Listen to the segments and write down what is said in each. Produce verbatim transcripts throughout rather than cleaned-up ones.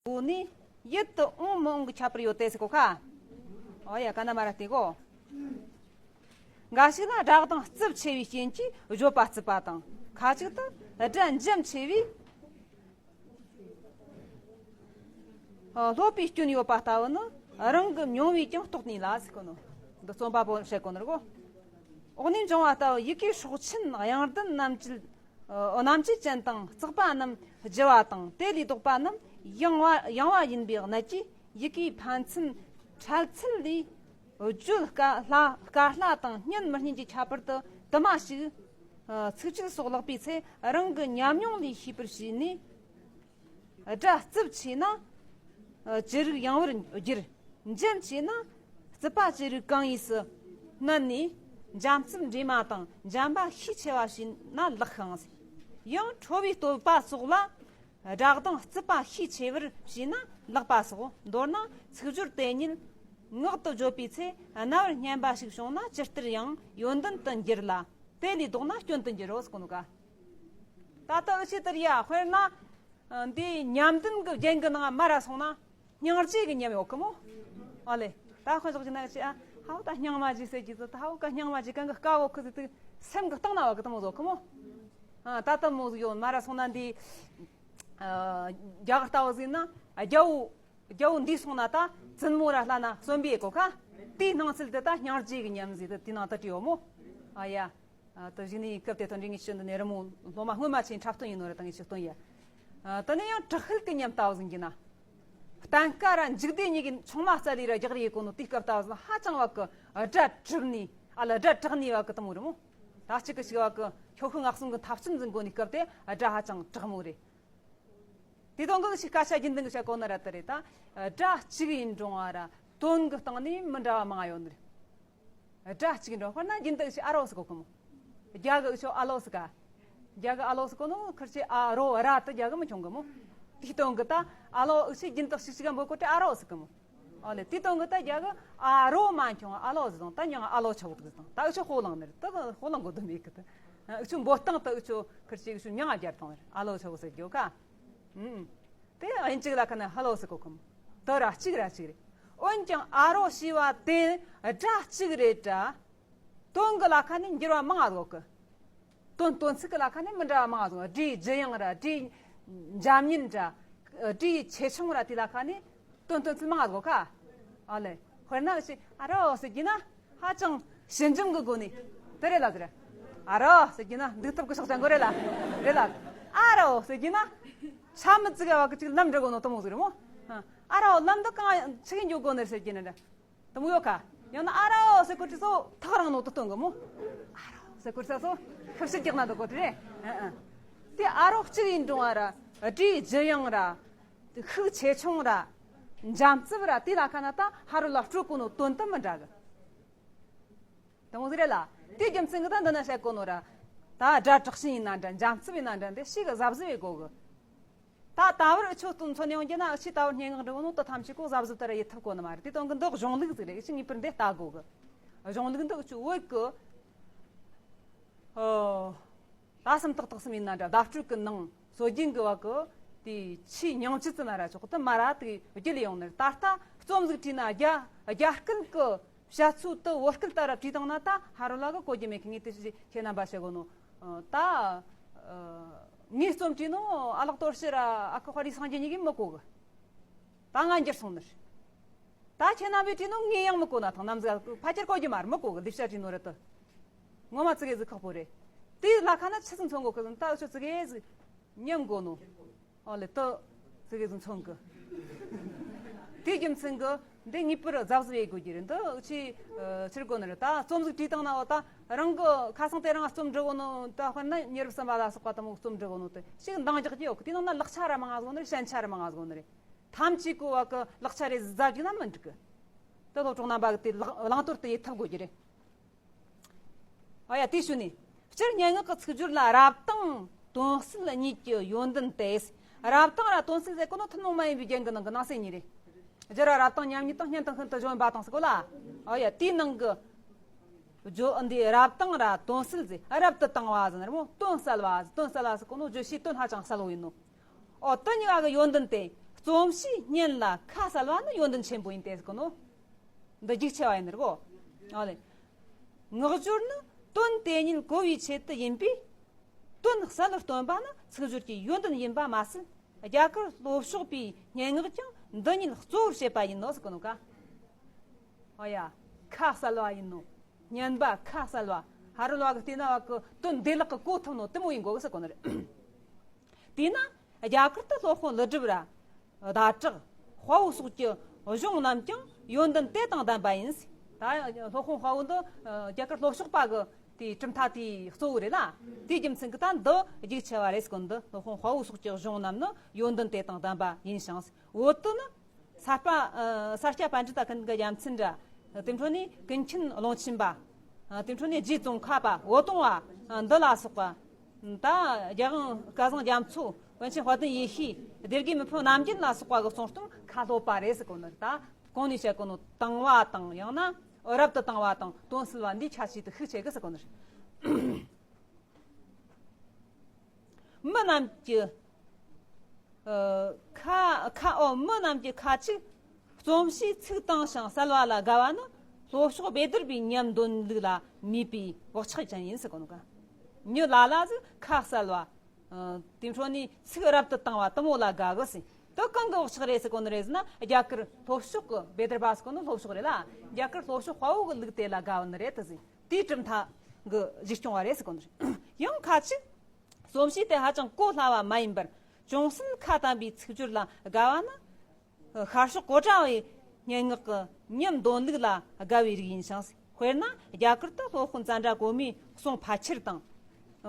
སྒོ་ནས་ཡིད་དུ་འོང་མི་འོང་གི་ཁྱད་པར་ཡོད་དེ་ཟེར་གོ་ཁ། ཨོ་ཡ། ག་ན་མ་ར་དེ་གོ། འགའ་ཞིག་ལ་སྒྲ་གདངས་རྩུབ་ཆེ་བའི་རྐྱེན་གྱིས་བརྗོད་པ་རྩུབ་པ་དང་། ཁ་ཅིག་ཏུ་སྒྲ་འཇམ་ཆེ་བས། ཨ། སློབ་པའི་སྐྱོན་ཡོད་པ་ལྟ་བུ་ནི་རང་གི་མྱོང་བས་ཀྱང་རྟོགས་ནུས་ལ་ཟེར་གོ་ནོ། འདི་རྩོམ་པ་པོ་བཤད་གོ་ནོ་རེད་གོ། འོག་ནས་འབྱུང་བ་ལྟ་བུ་ཡི་གེའི་སྲོག་ཆེན་དབྱངས་ལྡན་རྣམ་བཅད། ཨ། རྣམ་བཅད་ཅན་དང་བརྩེགས་པ་རྣམས་བསྒྱུར་བ་དང་དེ་ལས་ལྡོག་པ་རྣམས་ཡང་བ་ཡང་བ་ཡིན་པའི་གནད་ཀྱིས་ཡི་གེའི་ཕན་ཚུན་འཕྲལ་ཚུལ་ལས། བརྗོད་དཀའ་སླ་དཀའ་སླ་དང་སྙན་མི་སྙན་གྱི་ཁྱད་པར་དུ་དུ་མ་ཞིག་ཨ། ཚིག་ཆོས་སོགས་ཀློག་པའི་ཚེ་རང་གི་ཉམས་མྱོང་ལས་ཤེས་པར་བྱས་ནས། སྒྲ་རྩུབ་ཆེ་ན་ཨ། ཅི་རིགས་ཡང་བར་འགྱུར། འཇམ་ཆེ་ན་རྩུབ་པ་ཅི་རིགས་གང་ཡིན་སུ་བསྣན་ནས། འཇམ་རྩུབ་འདྲེས་མ་དང་འཇམ་པ་ཤས་ཆེ་བ་བྱས་ན་ལེགས་ཤིང་། ཡང་ཁྲོ་བོའི་བསྟོད་པ་སོགས་ལ། སྒྲ་གདངས་རྩུབ་པ་ཤས་ཆེ་བར་བྱས་ན་ལེགས་པ་སོགས། མདོར་ན་ཚིག་སྦྱོར་དེ་ཉིད་ངག་ཏུ་བརྗོད་པའི་ཚེ་རྣ་བར་སྙན་པ་ཞིག་བྱུང་ན་ཇི་ལྟར་ཡང་ཡོན་ཏན་དུ་འགྱུར་ལ། དེ་ལས་ལྡོག་ན་སྐྱོན་དུ་འགྱུར་རོ་ཟེར་གོ་ནོ་ཀ། ད་ལྟ་འུ་ཆོས་དེར་ཡ་དཔེར་ན། འདི་ཉམས་ལྡན་གྱི་རྒྱན་གྱི་ནང་མར་ར་སོང་ན། སྙིང་རྗེ་གི་ཉམས་ཡོད་གི་མོ། ཨ་ལེ། ད་དཔེ་བཞག་ཅིག་ན་ཅི་ཨ། ཧའོ་ད་སྙིང་མ་རྗེ་ཟེར་གྱི་ཟེར། ད་ཧའོ་ཀ་སྙིང་མ་རྗེ་གང་གི་དཀའ་བོ་ཁུ་ཟིག་དུ་སེམས་གི་སྟེང་ན་བ་གི་དེ་མོ་ཟོ་གི་མོ། ཨ། ད་དེ་མོ་ཟིག་ཡོད། མར་ར་སོང་ན་འདི། ཨ། རྒྱ་གར་ལྟ་བུ་ཟིག་ན་རྒྱལ་བོ། རྒྱལ་བོ་འདས་སོང་ན་ད་བཙུན་མོ་ར་ལྷ་ན་གསོན་པའི་གོ་ཁ། དེའི་སྣང་ཚུལ་དེ་ད་སྙིང་རྗེ་གི་ཉམས་ཟིག་དེ་དེའི་ནང་དུ་བྲིས་ཡོད་མོ། ཨ་ཡ། ཨ། དེ་བཞིན་ནི་སྐབས་དེ་དོན་འགྲེལ་ངེས་ཤེས་འདི་ནས་རི་མོ་སློབ་མ་སྔོན་མ་ཆེའི་འཁྲབ་སྟོན་ཡིན་ནོ་ར་ད་ངེས་ཤེས་སྟོན་ཡ། ཨ། དེ་ནས་ཡང་དྲག་ཤུལ་གྱི་ཉམས་ལྟ་བུ་ཟིག་ཡིན་ན། གཏན་ཁ་ར་འཇིག་རྟེན་གཉིས་ཀྱི་ཆུང་མ་རྩ་ལས་ར་རྒྱག་རེས་གོ་ནོ་དེའི་སྐབས་ལྟ་བུ་ཟིག་ཧ་ཅང་བ་གི་སྒྲ་གྲུབ་ནས་ཨ་ལ་སྒྲ་དྲག་ནས་བ་གི་དེ་མོ་རེད་མོ། ད་གཅིག་གི་ཞིག་བ་གི་ཁྱོ་ཤུག་ངག་གསུམ་གྱི་འཐབ་རྩོད་འཛིན་གོ་ནས་སྐབས་དེ་སྒྲ་ཧ་ཅང་དྲག་མོ་རེད། དེ་དོན་གི་ཞིག་སྐད་ཆ་རྒྱུན་ལྡན་གྱི་བཤད་གོ་ནི་ར་དེ་རེད་ད། སྒྲ་གཅིག་ཡིན་རུང་བ་ར་དོན་གི་སྟེང་ནས་མི་འདྲ་བ་མང་ཡོད་ནི་རེད། སྒྲ་གཅིག་ཡིན་རུང་དཔེར་ན་རྒྱུན་ལྡན་ཞིག་ཨ་རོ་ཟེར་གོ་གི་མོ། རྒྱ་གི་འུ་ཆོ་ཨ་ལོ་ཟེར་ག། རྒྱ་གི་ཨ་ལོ་ཟེར་གོ་ནོ་ཁིར་ཆོས་ཨ་རོ་ར་དེ་རྒྱ་གི་མི་འཁྱོངས་གི་མོ། དེ་དོན་གི་ད་ཨ་ལོ་འུ་ཆོས་རྒྱུན་ལྡན་ཞིག་ཞིག་ག་འབོད་གོ་དེ་ཨ་རོ་ཟེར་གི་མོ། ཨོ་ལེ། དེ་དོན་གི་ད་རྒྱ་གི་ཨ་རོ་མ་འཁྱོངས་ཨ་ལོ་ཟེར་དང་ད་མྱིང་ཨ་ལོ་ཆ་བོ་དེ་ཟེར་དང་ད་འུ་ཆོ་ཧོ་ལང་ནི་རེད། ད་ཧོ་ལང་གོ་དོན་མེད་གི་ད། འུ་ཆོ་འབོད་སྟངས་ད་འུ་ཆོ་ཁིར་ཆོས་འུ་ཆོ་མྱིང་ཨ་རྒྱར་དང་ཨ་ལོ་ཆ་བོ་ཟེར་རྒྱུ་ཀ། ཨུམ། དེ་དབྱིན་ཇི་ལ་ཁ་ན་ཧ་ལོ་ཟེར་གོ་གི་མོ། དེ་ར་གཅིག་ར་གཅིག་རེད། འོན་ཀྱང་ཨ་རོ་ཞེས་པ་དེ་སྒྲ་གཅིག་རེད་དྲ། དོན་གི་ལ་ཁ་ནས་འགྱུར་བ་མང་ང་ཟིག་གི། དོན་དོན་ཚིག་གི་ལ་ཁ་ནས་མི་འདྲ་བ་མང་ང་ཟིག་གི། སྒྲའི་ལྗི་ཡང་ར་སྒྲའི་འཇམ་ཉིན་དྲ། སྒྲའི་ཆེ་ཆུང་ར་དེ་ལ་ཁ་ནས་དོན་དོན་ཚིག་མང་ང་ཟིག་ག། ཨ་ལེ། དཔེར་ན་ཞིག་ཨ་རོ་ཟེར་གྱི་ན། ཧ་ཅང་ཞི་འཇམ་གྱི་སྒོ་ནས་དེ་རེད་ལ་ཟེར། ཨ་རོ་ཟེར་གྱི་ན་འདུག་ཐབས་ཀྱི་ཕྱག་བྱ་མགོ་རེད་ལ། རེད་ལ། ཨ་རོ་ཟེར་གྱི་ན་ཆ་མི་ཙིག་ག་བ་གི་ཅིག་ལམ་འགྲོ་གོ་ནོ་དེ་མོ་ཟིག་རེད་མོ། ཨ་རོ་ལམ་འདི་གང་ཆི་གི་འགྱོ་གོ་ནི་ཟེར་གྱི་ན་རེད། དེ་མོ་ཡོད་ཁ། ཡང་ན་ཨ་རོ་ཟེར་གོ་དུས་སོ་ཐག་རིང་ནོ་དེ་སྟོན་གི་མོ། ཨ་རོ་ཟེར་གོ་དུས་སོ་ཁུ་བྱུག་རྒྱག་ན་འདུག་གོ་དེ་རེད། ཨ་ཨ། དེ་ཨ་རོ་གཅིག་ཡིན་རུང་ཨ་ར་སྒྲའི་ལྗི་ཡང་ར། ཤུགས་ཆེ་ཆུང་ར། འཇམ་རྩུབ་ར་དེ་ལ་ཁ་ན་ད་ཧ་རོ་ལ་སྤྲོད་གོ་ནོ་དོན་དུ་མི་འདྲ་གི། དེ་མོ་ཟིག་རེད་ལ། དེའི་རྒྱུ་མཚན་གྱིས་ད་འདི་ན་བཤད་གོ་ནོ་ར། ད་སྒྲ་དྲག་ཞན་ཡིན་ན་འདྲ་འཇམ་རྩུབ་ཡིན་ན་འདྲ་འདི་ཞིག་གཟབ་གཟབ་ཡེད་དགོ་གི། ད་ད་བར་འུ་ཆོ་སྟོན་མཚོན་ཡོང་རྒྱུ་ན་འུ་ཆོས་ད་བར་སྙན་ངག་འབྲི་གོ་ནོ་དེ་ཐམས་ཅད་ཀོ་གཟབ་གཟབ་ལྟར་ཡེད་ཐུབ་གོ་ནི་མ་རེད། དེ་དོན་གི་འདི་གཞུང་ལུགས་ཟིག་རེད། འུ་ཆོས་ངེས་པར་འདི་ལྟ་དགོ་གི། གཞུང་ལུགས་འདི་འུ་ཆོས་བོད་གི། ཨོ། ད་སུམ་རྟགས་དག་གསུམ་ཡིན་ན་འདྲ། བརྡ་སྤྲོད་ཀྱི་ནང་སྲོལ་རྒྱུན་གྱི་བ་གི་དེ་ཆེས་ཉུང་ཅི་ཙི་ན་ར་ཆོག་དེ་མ་ར་དེ་རྒྱུད་ལ་ཡོང་ནི་རེད། ད་ལྟ་རྩོམ་ཟིག་བྲིས་ན་རྒྱ་རྒྱ་སྐད་ཀྱི་བཤད་ཚུལ་དེ་བོད་སྐད་ལྟར་བྲིས་བཏང་ན་ད་ཧ་རོ་ལ་གི་གོ་རྒྱུ་མེད་གི། ངས་དེ་ཞིག་ཁྱེད་རྣམ་པ་བཤད་གོ་ནོ། ད་ངས་རྩོམ་བྲིས་ནོ་ཨ་ལགས་དོར་ཕྱི་ར་ཨ་ཁུ་དཔའ་རིས་སངས་རྒྱས་གཉིས་ཀྱིས་མི་གོ་གི། ད་ང་འགྱུར་སོང་ནི་རེད། ད་ཁྱེད་རྣམ་པས་བྲིས་ནོ་ངས་ཡང་མི་གོ་ན་ཐང་། ནམ་ཟིག་ཕལ་ཆེར་གོ་རྒྱུ་མ་རེད། མི་གོ་གི། ལས་བྱ་བྲིས་ནོ་རེད་དོ། ངོ་མ་ཙི་གེ་ཟིག་ཁག་པོ་རེད། དེའི་ལ་ཁ་ན་ཆི་ཟིག་མཚོན་གོ་གི་ཟིན། ད་འུ་ཆོ་ཙི་གེ་ཟིག་ཉམས་གོ་ནོ། ཨོ་ལེ་དོ། ཙི་གེ་ཟིག་མཚོན་གི། དེའི་རྒྱུ་མཚན་གི་འདི་ངེས་པར་གཟབ་གཟབ་ཡེད་དགོས་རྒྱུ་རེད། འདི་འུ་ཆོས་ཨ་ཕྱིར་གོ་ནི་རེད། ད་རྩོམ་ཟིག་བྲིས་བཏང་ན་འོ་ད་རང་གི་ཁ་སང་དེ་རིང་རྩོམ་འབྲི་གོ་ནོ། ད་དཔེར་ན་མྱི་རབས་གསུམ་པ་ལ་སོགས་པ་དེ་མོ་རྩོམ་འབྲི་གོ་ནོ་དེ་ཞིག་འདང་རྒྱག་རྒྱུ་ཡོད་གི། དེ་ནང་ན་ལེགས་ཆ་ར་མང་ང་ཟིག་ནི་རེད། ཞན་ཆ་ར་མང་ང་ཟིག་ནི་རེད། ཐམས་ཅད་ཀོ་བ་གི་ལེགས་ཆ་རེ་ཟ་རྒྱུ་ན་མི་འགྲིག་གི། དེ་སློབ་གྲོགས་རྣམ་པ་གི་དེ་བླང་བླང་དོར་དེ་ཡེད་ཐབས་དགོས་རྒྱུ་རེད། ཨ་ཡ། དེའི་ཤུལ་ནས་སྤྱིར་སྙན་ངག་གི་ཚིག་སྦྱོར་ལ་རབ་དང་དོན་གསལ་གཉིས་ཀྱི་ཡོན་ཏན་ཏེ། རབ་དང་ར་དོན་གསལ་ཟེར་གོ་ནོ་ཐུན་མོང་མ་ཡིན་པའི་རྒྱན་གྱི་ནང་གི་ནང་གསེས་གཉིས་རེད། སྦྱར་བ་རབ་དང་མཉམ་ཉིད་དང་སྙན་དང་ཤིན་ཏུ་གཞོན་པ་དང་ཟེར་གོ་ལ། ཨ་ཡ། དེའི་ནང་གི་བརྗོད་འདི་རབ་དང་ར་དོན་གསལ་ཟེར། རབ་ཏུ་དང་བ་ཟེར་ན་རེད་མོ། དོན་གསལ་བ་ཟེར། དོན་གསལ་བ་ཟེར་གོ་ནོ་བརྗོད་བྱའི་དོན་ཧ་ཅང་གསལ་བོ་ཡིན་ནོ། ཨོ། དེ་གཉིས་ཀ་གི་ཡོན་ཏན་ཏེ། རྩོམ་གཤིས་སྙན་ལ་ཁ་གསལ་བ་ནི་ཡོན་ཏན་ཆེན་པོ་ཡིན་ཏེ་ཟེར་གོ་ནོ། འདི་རྒྱུགས་ཆེ་བ་ཡིན་ནི་རེད་གོ། ཨ་ལེ། ངག་སྦྱོར་ནི་དོན་དེ་ཉིད་གོ་བའི་ཆེད་དུ་ཡིན་པས། དོན་གསལ་བར་སྟོན་པ་ནི་ཚིག་སྦྱོར་གྱི་ཡོན་ཏན་ཡིན་པ་མ་ཟད། རྒྱ་གར་ལྷོ་ཕྱོགས་པའི་སྙན་ངག་ཀྱང་འདི་ཉིད་གཙོ་བོར་བྱེད་པ་ཡིན་ནོ་ཟེར་གོ་ནོ་ཀ། ཨོ་ཡ། ཁ་གསལ་བ་ཡིན་ནོ། སྙན་པ་ཁ་གསལ་བ། ཧ་རི་ལོ་བ་གི་བལྟས་ན་བ་གི་དོན་བདེ་བླག་གི་གོ་ཐུབ་ནོ་དེ་མོ་ཡིན་དགོ་གི་ཟེར་གོ་ནི་རེད། དེས་ན་རྒྱ་གར་དུ་སློབ་དཔོན་ཀླུ་སྒྲུབ་ར། ཟླ་གྲགས། དཔའ་བོ་སོགས་ཀྱི་གཞུང་རྣམས་ཀྱང་ཡོན་ཏན་དེ་དང་ལྡན་པ་ཡིན། ད་སློབ་དཔོན་དཔའ་བོ་འདི་རྒྱ་གར་ལྷོ་ཕྱོགས་པ་གི་དེའི་གྲུབ་མཐའ་དེའི་གཙོ་བོ་རེད་ལ། དེའི་རྒྱུ་མཚན་གྱིས་ད་འདི་རྒྱུགས་ཆེ་བ་རེད་ཟེར་གོ་ནི་འདི། སློབ་དཔོན་དཔའ་བོ་སོགས་ཀྱི་གཞུང་རྣམས་ནི་ཡོན་ཏན་དེ་དང་ལྡན་པ་ཡིན་ཞིང་། འོ་དེ་ནི། ས་པ། ཨ། ས་སྐྱ་པཎྜི་ཏ་ཀུན་དགའ་རྒྱལ་མཚན་འདྲ། དེ་འཕྲོ་ནས་ཀུན་མཁྱེན་ཀློང་ཆེན་པ། ཨ། དེ་འཕྲོ་ནས་རྗེ་ཙོང་ཁ་པ། འོད་སྟོང་བ། ཨ། འདི་ལ་སོགས་པ། ད་རྒྱལ་དབང་སྐལ་བཟང་རྒྱ་མཚོ། པཎ་ཆེན་དཔལ་ལྡན་ཡེ་ཤེས། སྡེ་དགེ་མི་ཕམ་རྣམ་རྒྱལ་ལ་སོགས་པ་གི་གསུང་རྩོམ་ཁ་ལྷོད་པ་རེད་ཟེར་གོ་ནི། ད་གོང་ནས་བཤད་གོ་ནོ་དྭངས་བ་དང་། ཡང་ན་རབ་ཏུ་དྭངས་བ་དང་དོན་གསལ་བ་འདི་ཁྱད་ཆོས་དེ་ཤུགས་ཆེ་གི་ཟེར་གོ་ནི། མི་རྣམས་ཀྱི། ཨ། ཁ་ཁ། ཨོ། མི་རྣམས་ཀྱི་ཁ་ཅིག་རྩོམ་གཤིས་ཚིག་དྭངས་ཤིང་གསལ་བ་ལ་དགའ་བ་ནི་ལྷོ་ཕྱོགས་བཻ་དརྦྷའི་ཉམས་འདོན་ལུགས་ལ་མོས་པའི་བག་ཆགས་ཅན་ཡིན་ཟེར་གོ་ནོ་ཀ། མྱི་ལ་ལ་ཟིག་ཁ་གསལ་བ། ཨ། དེ་འཕྲོ་ནས་ཚིག་རབ་ཏུ་དྭངས་བ་དེ་མོ་ལ་དགའ་གི་ཟེར། དེ་གང་གི་བག་ཆགས་རེད་ཟེར་གོ་ནི་རེད་ཟེར་ན། རྒྱ་གར་ལྷོ་ཕྱོགས་ཀྱི། བཻ་དརྦྷ་ཟེར་གོ་ནི་ལྷོ་ཕྱོགས་རེད་ལ། རྒྱ་གར་ལྷོ་ཕྱོགས་དཔའ་བོ་གི་ལུགས་དེ་ལ་དགའ་བ་ནི་རེད་དེ་ཟེར། དེའི་གྲུབ་མཐའ་གི་གཞི་སྐྱོང་བ་རེད་ཟེར་གོ་ནི་རེད། ཡང་ཁ་ཅིག་རྩོམ་གཤིས་དེ་ཧ་ཅང་གོ་སླ་བ་མ་ཡིན་པར་ཅུང་ཟད་ཁ་དམ་པའི་ཚིག་སྦྱོར་ལ་དགའ་བ་ནི། ཤར་ཕྱོགས་གཽ་ཌ་བའི་སྙན་ངག་གི་ཉམས་འདོན་ལུགས་ལ་དགའ་བའི་རིགས་ཡིན་ཞིང་། དཔེར་ན་རྒྱ་གར་དུ་སློབ་དཔོན་ཙནྡྲ་གོ་མིའི་གསུང་ཕལ་ཆེར་དང་།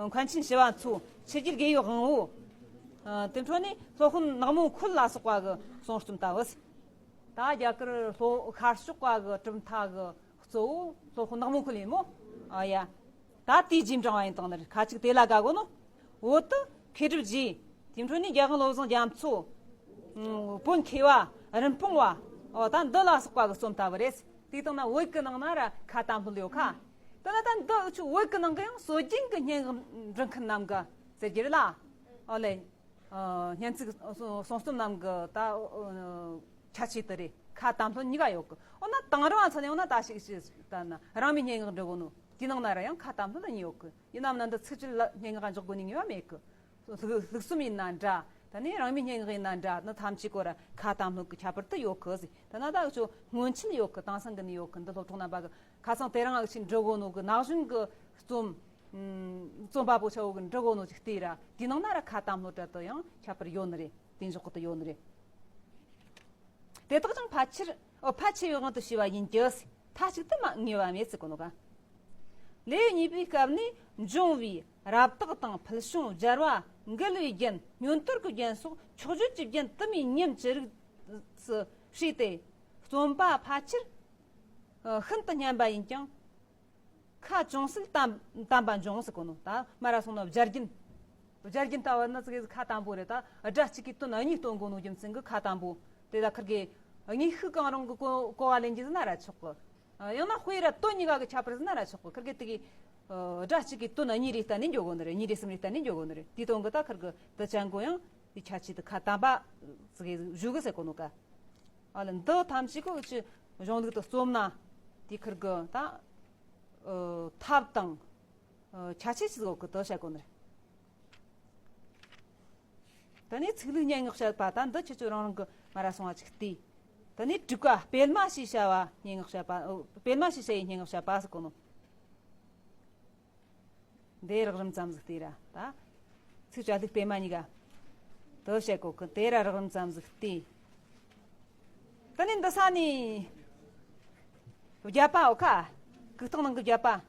མཁན་ཆེན་ཞི་བ་འཚོ། ཆོས་རྒྱལ་དགེ་བའི་དབང་བོ། དེ་འཕྲོ་ནས་སློབ་དཔོན་ནག་མོ་འཁོལ་ལ་སོགས་པ་གི་གསུང་རྩོམ་ལྟ་བུ། ད་རྒྱ་གར་ལྷོ་ཤར་ཕྱོགས་པ་གི་གྲུབ་མཐའ་གི་གཙོ་བོ་སློབ་དཔོན་ནག་མོ་འཁོལ་ཡིན་མོ། ཨ་ཡ། ད་དེའི་རྗེས་འབྲང་བ་ཡིན་དང་ནི། ཁ་ཅིག་དེ་ལ་དགའ་གོ་ནོ། བོད་དུ་མཁས་གྲུབ་རྗེ། དེ་འཕྲོ་ནས་རྒྱལ་དབང་བློ་བཟང་རྒྱ་མཚོ། ཨུམ། བོད་མཁས་པ། རིན་སྤུངས་པ། ཨོ། ད་འདི་ལ་སོགས་པ་གི་རྩོམ་ལྟ་བུ་རེད། དེ་དང་ན་བོད་ཀྱི་ནང་ན་ར་ཁ་དམ་ལྷོད་ཡོད་ཁ། དེ་ན་ད་འདི་ཆུ་བོད་ཀྱི་ནང་གི་ཡང་སྲོལ་རྒྱུན་གྱི་སྙན་ངག་འབྲི་མཁན་རྣམས་གི་ཟེར་རྒྱུ་རེད་ལ། ཨོ་ལེ། ཨ། སྙན་ཚིག་གསུང་རྩོམ་རྣམས་གི་ད་ཁྱད་ཆོས་དེ་རེད། ཁ་དམ་ལྷོད་གཉིས་ཀ་ཡོད་གི། འོ་ན་དེང་རབས་ཚོ་ཡང་ན་ད་ཞིག་ཞིག་ད་ན་རང་མོས་སྙན་ངག་འབྲི་གོ་ནོ། དེའི་ནང་ན་ར་ཡང་ཁ་དམ་ལྷོད་གཉིས་ཡོད་གི། ཡིན་ནམ་ན་འདི་ཚིག་སྦྱོར་ལ་སྙན་ངག་འཇོག་དགོས་ནི་ངེས་པ་མེད་གི། ལྷུག་ལྷུག་རྩོམ་ཡིན་ན་འདྲ། ད་ནི་རང་མོས་སྙན་ངག་ཡིན་ན་འདྲ། ནི་ཐམས་ཅད་ཀོ་ར་ཁ་དམ་ལྷོད་གི་ཁྱད་པར་དུ་ཡོད་གི་ཟེར། ད་ན་ད་ཆོ་སྔོན་ཆད་ཡོད་གི། དེང་སང་གི་ནི་ཡོད་གི། འདི་སློབ་གྲོགས་རྣམ་པ་གི་ཁ་སང་དེ་རིང་ཨ་ཆེན་འབྲི་གོ་ནོ་གི་ན་གཞོན་གི་རྩོམ། ཨུམ། རྩོམ་པ་པོ་ཆ་བོ་གི་འབྲི་གོ་ནོ་ཅིག་བལྟས་ར། དེའི་ནང་ན་ར་ཁ་དམ་ལྷོད་འདྲ་དུ་ཡང་ཁྱད་པར་ཡོད་ནི་རེད། དེ་འཇོག་གི་དུ་ཡོད་ནི་རེད། དེ་དག་ཀྱང་ཕལ་ཆེར། ཨོ། ཕལ་ཆེ་བའི་དབང་དུ་བྱས་པ་ཡིན་གྱི། མཐའ་གཅིག་ཏུ་མ་ངེས་པ་མེད་ཟེར་གོ་ནོ་ག། ལེའུ་གཉིས་པའི་སྐབས་ནས་འབྱུང་བའི་རབ་བཏགས་དང་ཕུལ་བྱུང་སྦྱར་བ། འགལ་བའི་རྒྱན། བསྙོན་དོར་གྱི་རྒྱན་སོགས་མཆོག་བརྗོད་ཀྱི་རྒྱན་དུ་མའི་ཉམས་ཅི་རིགས་སུ་བྱས་ཏེ། རྩོམ་པ་ཕལ་ཆེར་ཤིན་ཏུ་སྙན་པ་ཡིན་ཀྱང་། ཁ་ཅུང་ཟད་དམ་དམ་པ་འབྱུང་ཟེར་གོ་ནོ། ད་མ་ར་སོང་ནོ་བརྗོད་རྒྱུན། བརྗོད་རྒྱུན་ལྟ་བུ་ནི་ཙི་གེ་ཁ་དམ་པོ་རེད། ད་སྒྲ་གཅིག་གིས་དོན་གཉིས་སྟོན་གོ་ནོ་རྒྱུ་མཚན་གྱིས་ཁ་དམ་པོ། དེ་ད་ཁིར་གེ་དངོས་ཤུགས་གང་རུང་གི་གོ་གོ་བ་ལེན་རྒྱུ་ཟེར་ན་ར་ཆོག་གི། ཡང་ན་དཔེ་ར་དོན་གཉིས་ཀ་གི་ཁྱད་པར་ཟེར་ན་ར་ཆོག་གི། ཁིར་གེ་དེ་གི་སྒྲ་གཅིག་གིས་དོན་གཉིས་རེ་བསྟན་ནས་འཇོག་གོ་ནི་རེད། གཉིས་རེ་གསུམ་རེ་བསྟན་ནས་འཇོག་གོ་ནི་རེད། དེའི་དོན་གི་ད་ཁིར་གི་དེ་ཅན་གོ་ཡང་དེ་ཁྱད་ཆོས་དེ་ཁ་དམ་པ་ཙི་གེ་ཞུ་གི་ཟེར་གོ་ནོ་ག། ཨ་ལ་འདི་ཐམས་ཅད་ཀོ་ཅི་གཞུང་ལུགས་དུ་རྩོམ་ན་དེ་ཁིར་གི་ད་ཨ་ཐབས་དང་ཨ་ཁྱད་ཆོས་ཅི་ཟིག་ཡོད་གི་དེ་བཤད་གོ་ནི་རེད། ད་ནི་ཚིག་ལྷུག་སྙན་ངག་བཤད་པ་ད་འདི་ཁྱེད་ཚོ་རང་རང་གི་མ་ར་སོང་བ་ཅིག་བལྟས། ད་ནི་དྲུག་པ་སྤེལ་མ་ཞེས་བྱ་བ་སྙན་ངག་བཤད་པ། ཨོ། སྤེལ་མ་ཞེས་བྱ་ཡི་སྙན་ངག་བཤད་པ་ཟེར་གོ་ནོ། འདི་རགས་རིམ་ཙམ་ཟིག་བལྟས་ར་ད། ཚིག་བཅད་ལྷུག་སྤེལ་མ་གཉིས་ཀ་དེ་བཤད་གོ་གི། དེ་ར་རགས་རིམ་ཙམ་ཟིག་བལྟས། ད་ནི་འདི་ས་ནི་བརྒྱད་པའོ་ཁ། གུག་རྟགས་ནང་གི་བརྒྱད་པ།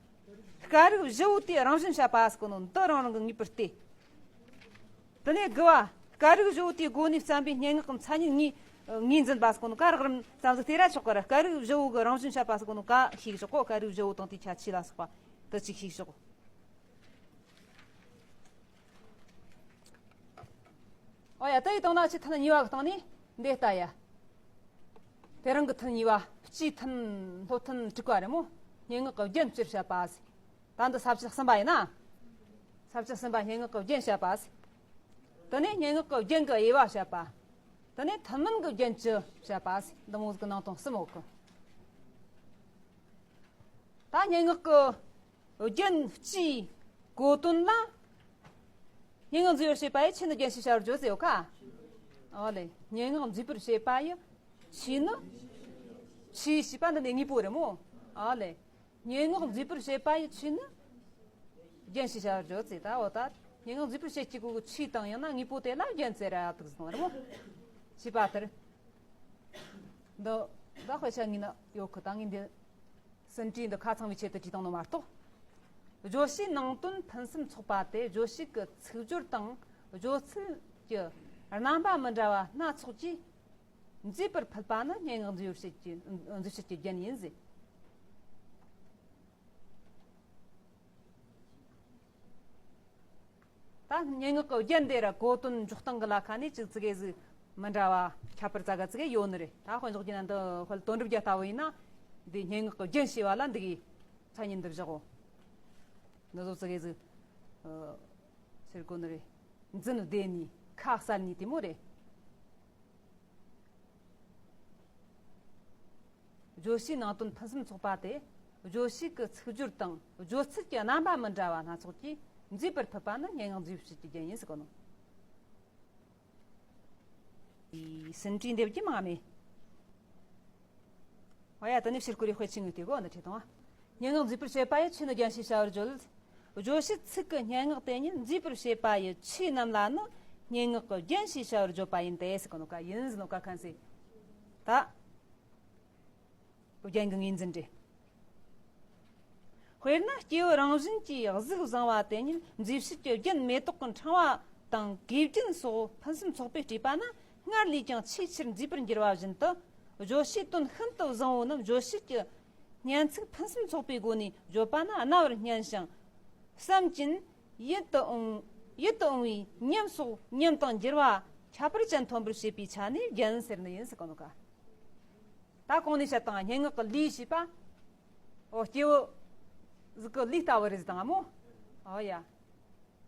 སྐད་རིགས་བཞི་བོ་དེའི་རང་བཞིན་བཤད་པ་ཟེར་གོ་ནོ་འདི་རང་རང་གི་ངེས་པར་བལྟས། དེ་ནས་དགུ་བ། སྐད་རིགས་བཞི་བོ་དེའི་སྒོ་ནས་བརྩམས་པའི་སྙན་ངག་གི་མཚན་ཉིད་ངོས་ངོས་འཛིན་པ་ཟེར་གོ་ནོ་ཀ་རགས་རིམ་ཙམ་ཟིག་བལྟས་ར་ཆོག་གི་ར། སྐད་རིགས་བཞི་བོ་གི་རང་བཞིན་བཤད་པ་ཟེར་གོ་ནོ་ཀ་ཤེས་ཆོག་གོ། སྐད་རིགས་བཞི་བོ་དང་དེའི་ཁྱད་ཆོས་ལ་སོགས་པ་དེ་ཅིག་ཤེས་ཆོག། ཨོ་ཡ། ད་ཡི་དང་ན་ཆི་ཐན་གཉིས་པ་གི་སྟེང་ནས་འདི་ལྟ་ཡ། དེ་རིང་གི་ཐུན་གཉིས་པ། སྤྱིའི་ཐུན། སློབ་ཐུན་དྲུག་པ་རེད་མོ། སྙན་ངག་གི་རྒྱན་སྤྱིར་བཤད་པ་ཟེར། ད་འདི་ས་བཅད་གསུམ་པ་ཡིན་ན། ས་བཅད་གསུམ་པ་སྙན་ངག་གི་རྒྱན་བཤད་པ་ཟེར། དེ་ནས་སྙན་ངག་གི་རྒྱན་གྱི་དབྱེ་བ་བཤད་པ། དེ་ནས་ཐུན་མིན་གྱི་རྒྱན་བཅུ་བཤད་པ་ཟེར། འདི་མོ་ཟིག་གི་ནང་དོན་གསུམ་ཡོད་གི། ད་སྙན་ངག་གི་རྒྱན་བཅུའི་གོ་དོན་ལ། སྙན་ངག་མཛེས་པར་བྱེད་པ་ཡི་ཆོས་ནི་རྒྱན་ཞེས་བྱ་བར་བརྗོད་ཟེར་ཡོད་ཀ། ཨོ་ལེ། སྙན་ངག་མཛེས་པར་བྱེད་པ་ཡི་ཆོས་ནི། ཆོས་ཞེས་པ་འདི་ནི་དངོས་པོ་རེད་མོ། ཨོ་ལེ། སྙན་ངག་མཛེས་པར་བྱེད་པ་ཡི་ཆོས་ནི་རྒྱན་ཞེས་བྱ་བར་བརྗོད་ཟེར། ད་འོ་ད་སྙན་ངག་མཛེས་པར་བྱེད་ཀྱི་གོ་གི་ཆོས་དང་ཡང་ན་དངོས་པོ་དེ་ལ་རྒྱན་ཟེར་ར་ཡ་དུག་ཟེར་ར་མོ། ཞེས་པ་ལྟར། འདི་ད་དཔེ་ཆ་ངོས་ན་ཡོད་གི། ད་ངས་འདི་ཟིན་བྲིས་འདི་ཁ་ཚང་བའི་ཆེད་དུ་བྲིས་བཏང་ནོ་མ་གཏོགས། བརྗོད་བྱའི་ནང་དོན་ཕུན་སུམ་ཚོགས་པ་དེ་བརྗོད་བྱེད་ཀྱི་ཚིག་སྦྱོར་དང་བརྗོད་ཚུལ་གྱི་རྣམ་པ་མི་འདྲ་བ་སྣ་ཚོགས་ཀྱིས་མཛེས་པར་ཕུལ་པ་ནི་སྙན་ངག་མཛེས་པར་བྱེད་ཀྱི་མཛེས་བྱེད་ཀྱི་རྒྱན་ཡིན་ཟེར། ད་སྙན་ངག་གི་རྒྱན་དེ་ར་གོ་དོན་འཇོག་སྟངས་གི་ལ་ཁ་ནས་ཅིག་ཙི་གེ་ཟིག་མི་འདྲ་བ་ཁྱད་པར་ཙ་ག་ཙི་གེ་ཡོད་ནི་རེད། ད་དཔེ་འཇོག་རྒྱུ་ན་འདི་དཔེ་དོན་འགྲུབ་རྒྱལ་ལྟ་བུ་ཡིན་ན། འདི་སྙན་ངག་གི་རྒྱན་ཞེས་པ་ལ་འདི་གི་མཚན་ཉིད་འདི་བཞག་གོ། འདི་ཚོ་ཙི་གེ་ཟིག་ཟེར་གོ་ནི་རེད། འཛིན་བདེ་ནི་ཁ་གསལ་ནི་དེ་མོ་རེད། བརྗོད་བྱའི་ནང་དོན་ཕུན་སུམ་ཚོགས་པ་དེ། བརྗོད་བྱེད་ཀྱི་ཚིག་སྦྱོར་དང་བརྗོད་ཚུལ་གྱི་རྣམ་པ་མི་འདྲ་བ་སྣ་ཚོགས་ཀྱིས་མཛེས་པར་ཕུལ་པ་ནི་སྙན་ངག་མཛེས་པར་བྱེད་ཀྱི་རྒྱན་ཡིན་ཟེར་གོ་ནོ། ཟིན་བྲིས་འདེབས་ཀྱི་མ་མེད། འོ་ཡ། དེ་ནས་ཕྱིར་བསྐུར་རེ་དཔེ་ཆེན་ངོས་དེ་གོ་འདི་བྲིས་དང་། སྙན་ངག་མཛེས་པར་བྱེད་པ་ཡི་ཆོས་ནི་རྒྱན་ཞེས་བྱ་བར་བརྗོད། བརྗོད་བྱེད་ཚིག་གི་སྙན་ངག་དེ་ཉིད་མཛེས་པར་བྱེད་པ་ཡི་ཆོས་རྣམས་ལ་ནི་སྙན་ངག་གི་རྒྱན་ཞེས་བྱ་བར་བརྗོད་པ་ཡིན་ཏེ་ཟེར་གོ་ནོ་ཀ། ཡིན་ཟེར་ནོ་ཀ་ཁན་ཟེར། ད་རྒྱན་གྱི་ངོས་འཛིན་རེད། དཔེར་ན་སྐྱེས་བུ་རང་བཞིན་གྱིས་གཟུགས་བཟང་བ་དེ་ཉིད་མཛེས་བྱེད་ཀྱི་རྒྱན་མེ་ཏོག་གི་ཕྲེང་བ་དང་གོས་རྒྱན་སོགས་ཕུན་སུམ་ཚོགས་པས་སྤྲས་པ་ན། སྔར་ལས་ཀྱང་ཆེས་ཆེར་མཛེས་པར་འགྱུར་བ་བཞིན་དུ། བརྗོད་བྱའི་དོན་ཤིན་ཏུ་བཟང་བོ་རྣམས་བརྗོད་བྱེད་ཀྱི་སྙན་ཚིག་ཕུན་སུམ་ཚོགས་པའི་སྒོ་ནས་བརྗོད་པ་ན་རྣ་བར་སྙན་ཞིང་བསམ་གྱིན་ཡིད་དུ་འོང་། ཡིད་དུ་འོང་བའི་ཉམས་སོགས་ཉམས་དང་འགྱུར་བ་ཁྱད་པར་ཅན་ཐོན་པར་བྱེད་པའི་ཆ་ནས་རྒྱན་ཟེར་ནི་ཡིན་ཟེར་གོ་ནོ་ཀ། ད་གོང་ནས་བཤད་དང་སྙན་ངག་གི་ལུས་ཞེས་པ། ཨོ་སྐྱེས་བུ་ཟིག་གི་ལུས་ལྟ་བུ་རེད་ཟེར་དང་ཨ་མོ། ཨོ་ཡ།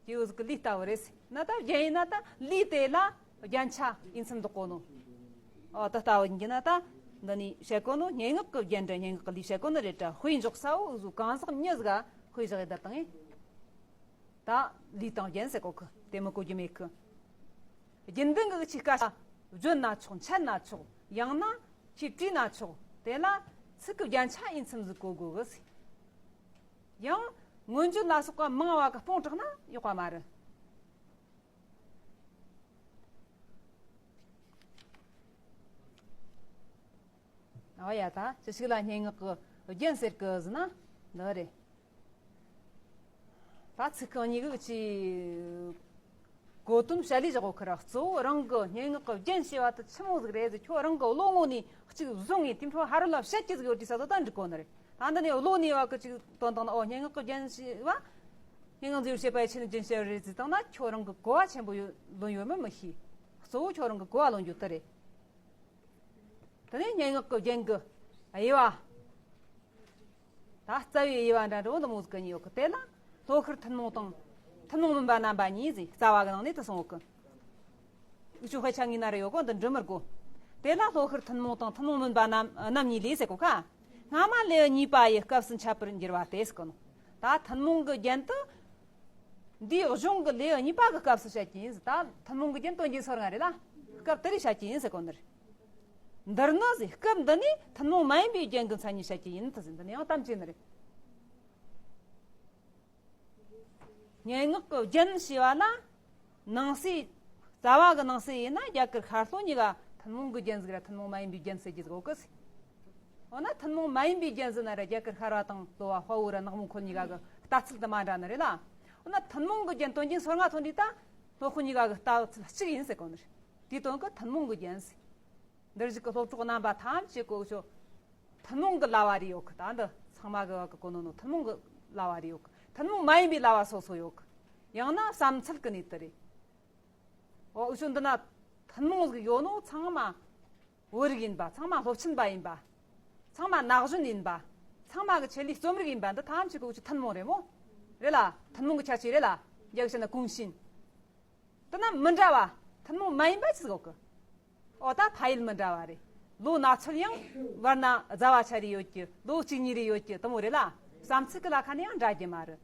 སྐྱེས་བུ་ཟིག་གི་ལུས་ལྟ་བུ་རེད་ཟེར་ན། ད་རྒྱན་ཡིན་ན་ད་ལུས་དེ་ལ་རྒྱན་ཆ་ཡིན་ཚུལ་འདོགས་གོ་ནོ། ཨོ་ད་ལྟ་བུ་ཡིན་གྱི་ན་ད་འདི་ནས་བཤད་གོ་ནོ་སྙན་ངག་གི་རྒྱན་འདྲ་སྙན་ངག་གི་ལུས་བཤད་གོ་ནི་རེད་དྲ། དཔེ་འཇོག་ས་བོ་ཟིག་གང་ཟག་མྱི་ཟིག་ག་དཔེ་བཞག་ཡོད་ད་དང་ཡིན། ད་ལུས་དང་རྒྱན་ཟེར་གོ་གི། དེ་མི་གོ་རྒྱུ་མེད་གི། རྒྱུན་ལྡན་གྱི་ཆི་སྐད་ཆ་བརྗོད་ན་ཆོག་འཆད་ན་ཆོག་ཡང་ན་ཆི་བྲིས་ན་ཆོག་དེ་ལ་ཚིག་གི་རྒྱན་ཆ་ཡིན་ཚུལ་ཟིག་གོ་དགོས་གི་ཟེར། ཡང་མངོན་བརྗོད་ལ་སོགས་པ་མང་བ་གི་སྤུངས་དྲགས་ན་ཡག་པ་མ་རེད། ཨོ་ཡ། ད་ཅི་ཞིག་ལ་སྙན་ངག་གི་རྒྱན་ཟེར་གི་ཟེར་ན་འདི་རེད། ད་ཚིག་རྐང་གཉིས་ཀྱི་ཆི་གོ་དོན་བཤད་ལས་བཞག་གོ་ཁི་ར། གཙོ་བོ་རང་གི་སྙན་ངག་གི་རྒྱན་ཞེས་པ་དེ་ཆི་མོ་ཟིག་རེད་ཟེར། ཁྱོད་རང་གི་བློ་ངོ་ནས་གཅིག་བཟུང་ངས་དེ་འཕྲོ་ཧ་རི་ལ་བཤད་ཀྱི་ཟིག་ཡོད་དུས་ས་དོ་ད་འགྲིག་གོ་ནི་རེད། ད་འདི་ནས་བློ་ནས་བ་གི་གཅིག་དོན་དང་ན། ཨོ་སྙན་ངག་གི་རྒྱན་ཞེས་པ། སྙན་ངག་མཛེས་པར་བྱེད་པ་ཡི་ཆོས་ནི་རྒྱན་ཞེས་པ་རེད་ཟེར་དང་ན། ཁྱོད་རང་གི་གོ་བ་ཆེན་པོ་ཡོད་ལོན་ཡོད་མིན་མི་ཤེས། གཙོ་བོ་ཁྱོད་རང་གི་གོ་བ་ལོན་རྒྱུ་དེ་རེད། དེ་ནས་སྙན་ངག་གི་རྒྱན་གྱི་དབྱེ་བ། ད་རྩ་བའི་དབྱེ་བ་འདྲ་འདྲ་བོ་འདི་མོ་ཟིག་གི་གཉིས་ཡོད་གི། དེ་ལ་ལྷོ་ཤར་ཐུན་མོང་དང་ཐུན་མོང་མིན་པ་རྣམ་པ་གཉིས་ཟེར། རྩ་བ་གི་ནང་ནས་དེ་གསུངས་ཡོད་གི། འུ་ཆོ་དཔེ་ཆ་ངོས་ན་རེ་ཡོད་གོ། འདི་འབྲི་མི་དགོས། དེ་ལ་ལྷོ་ཤར་ཐུན་མོང་དང་ཐུན་མོང་མིན་པ་རྣམ་རྣམ་གཉིས་ལས་ཟེར་གོ་ཁ། སྔ་མ་ལས་གཉིས་པ་ཡི་སྐབས་སུ་འཆད་པར་འགྱུར་བ་སྟེ་ཟེར་གོ་ནོ། ད་ཐུན་མོང་གི་རྒྱན་དུ། འདིའི་གཞུང་གི་ལེའུ་གཉིས་པ་གི་སྐབས་སུ་བཤད་ཀྱི་ཡིན་ཟེར། ད་ཐུན་མོང་གི་རྒྱན་དོན་རྒྱན་སོ་ལྔ་རེད་ལ། སྐབས་དེ་རེ་བཤད་ཀྱི་ཡིན་ཟེར་གོ་ནི་རེད། འདིར་ནི་ཟེར། སྐབས་འདི་ནས་ཐུན་མོང་མ་ཡིན་པའི་རྒྱན་གྱི་མཚན་ཉིད་བཤད་ཀྱི་ཡིན་ད་ཟེར། འདི་ནི་ཡང་གཏམ་བྱས་ནི་རེད། སྙན་ངག་གི་རྒྱན་ཞེས་པ་ལ། ནང་གསེས། རྩ་བ་གི་ནང་གསེས་ཡིན་ན་རྒྱ་གར་ཤར་ལྷོ་གཉིས་ཀ་ཐུན་མོང་གི་རྒྱན་ཟིག་ར་ཐུན་མོང་མ་ཡིན་པའི་རྒྱན་ཟེར་གྱི་ཟིག་ཡོད་གི་ཟེར། འོ་ན་ཐུན་མོང་མ་ཡིན་པའི་རྒྱན་ཟེར་ན་ར་རྒྱ་གར་ཤར་བ་དང་ལྷོ་བ། དཔའ་བོ་ར་ནག་མོ་འཁོར་གཉིས་ཀ་གི་ལྟ་ཚུལ་དེ་མ་འདྲ་ནི་རེད་ལ། འོ་ན་ཐུན་མོང་གི་རྒྱན་དོན་རྒྱན་སོ་ལྔ་ཐོན་དུས་ད་ལྷོ་དཔོན་གཉིས་ཀ་གི་ལྟ་ཚུལ་གཅིག་ཡིན་ཟེར་གོ་ནི་རེད། དེའི་དོན་གི་ཐུན་མོང་གི་རྒྱན་ཟེར། འདིར་བཞུགས་ཀྱི་སློབ་གྲོགས་རྣམ་པ་ཐམས་ཅད་ཀྱིས་ཆོ་ཐུན་མོང་གི་ལྭ་བ་རེ་ཡོད་གི། ད་འདི་ཚང་མ་གི་བ་གི་གོ་ནོ་ནོ་ཐུན་མོང་གི་ལྭ་བ་རེ་ཡོད་གི། ཐུན་མོང་མ་ཡིན་པའི་ལྭ་བ་སོ་སོ་ཡོད་གི། ཡང་ན་བསམ་ཚུལ་གི་གནས་དེ་རེད། འོ་འུ་ཆོ་འདི་ན་ཐུན་མོང་ཟིག་ཡོད་ནོ་ཚང་མ་བོད་རིགས་ཡིན་པ། ཚང་མ་སློབ་ཆེན་པ་ཡིན་པ། ཚང་མ་ན་གཞོན་ཡིན་པ། ཚང་མ་གི་ཆེད་ལས་རྩོམ་རིག་ཡིན་པ། འདི་ཐམས་ཅད་ཀྱི་འུ་ཆོ་ཐུན་མོང་རེད་མོ། རེད་ལ། ཐུན་མོང་གི་ཁྱད་ཆོས་རེད་ལ། རྒྱ་གི་བཤད་ན་གོང་ཞིན། དེ་ན་མི་འདྲ་བ་ཐུན་མོང་མ་ཡིན་པ་ཅི་ཟིག་ཡོད་གི། ཨོ་ད་ཕ་ཡུལ་མི་འདྲ་བ་རེད། ལོ་ན་ཚོད་ཡང་བར་ན་རྫ་བ་ཆ་རེ་ཡོད་ཀྱི། ལོ་གཅིག་གཉིས་རེ་ཡོད་ཀྱི་དེ་མོ་རེད་ལ། བསམ་ཚུལ་གི་ལ་ཁ་ནས་ཡང་འདྲ་རྒྱུ་མ་རེད།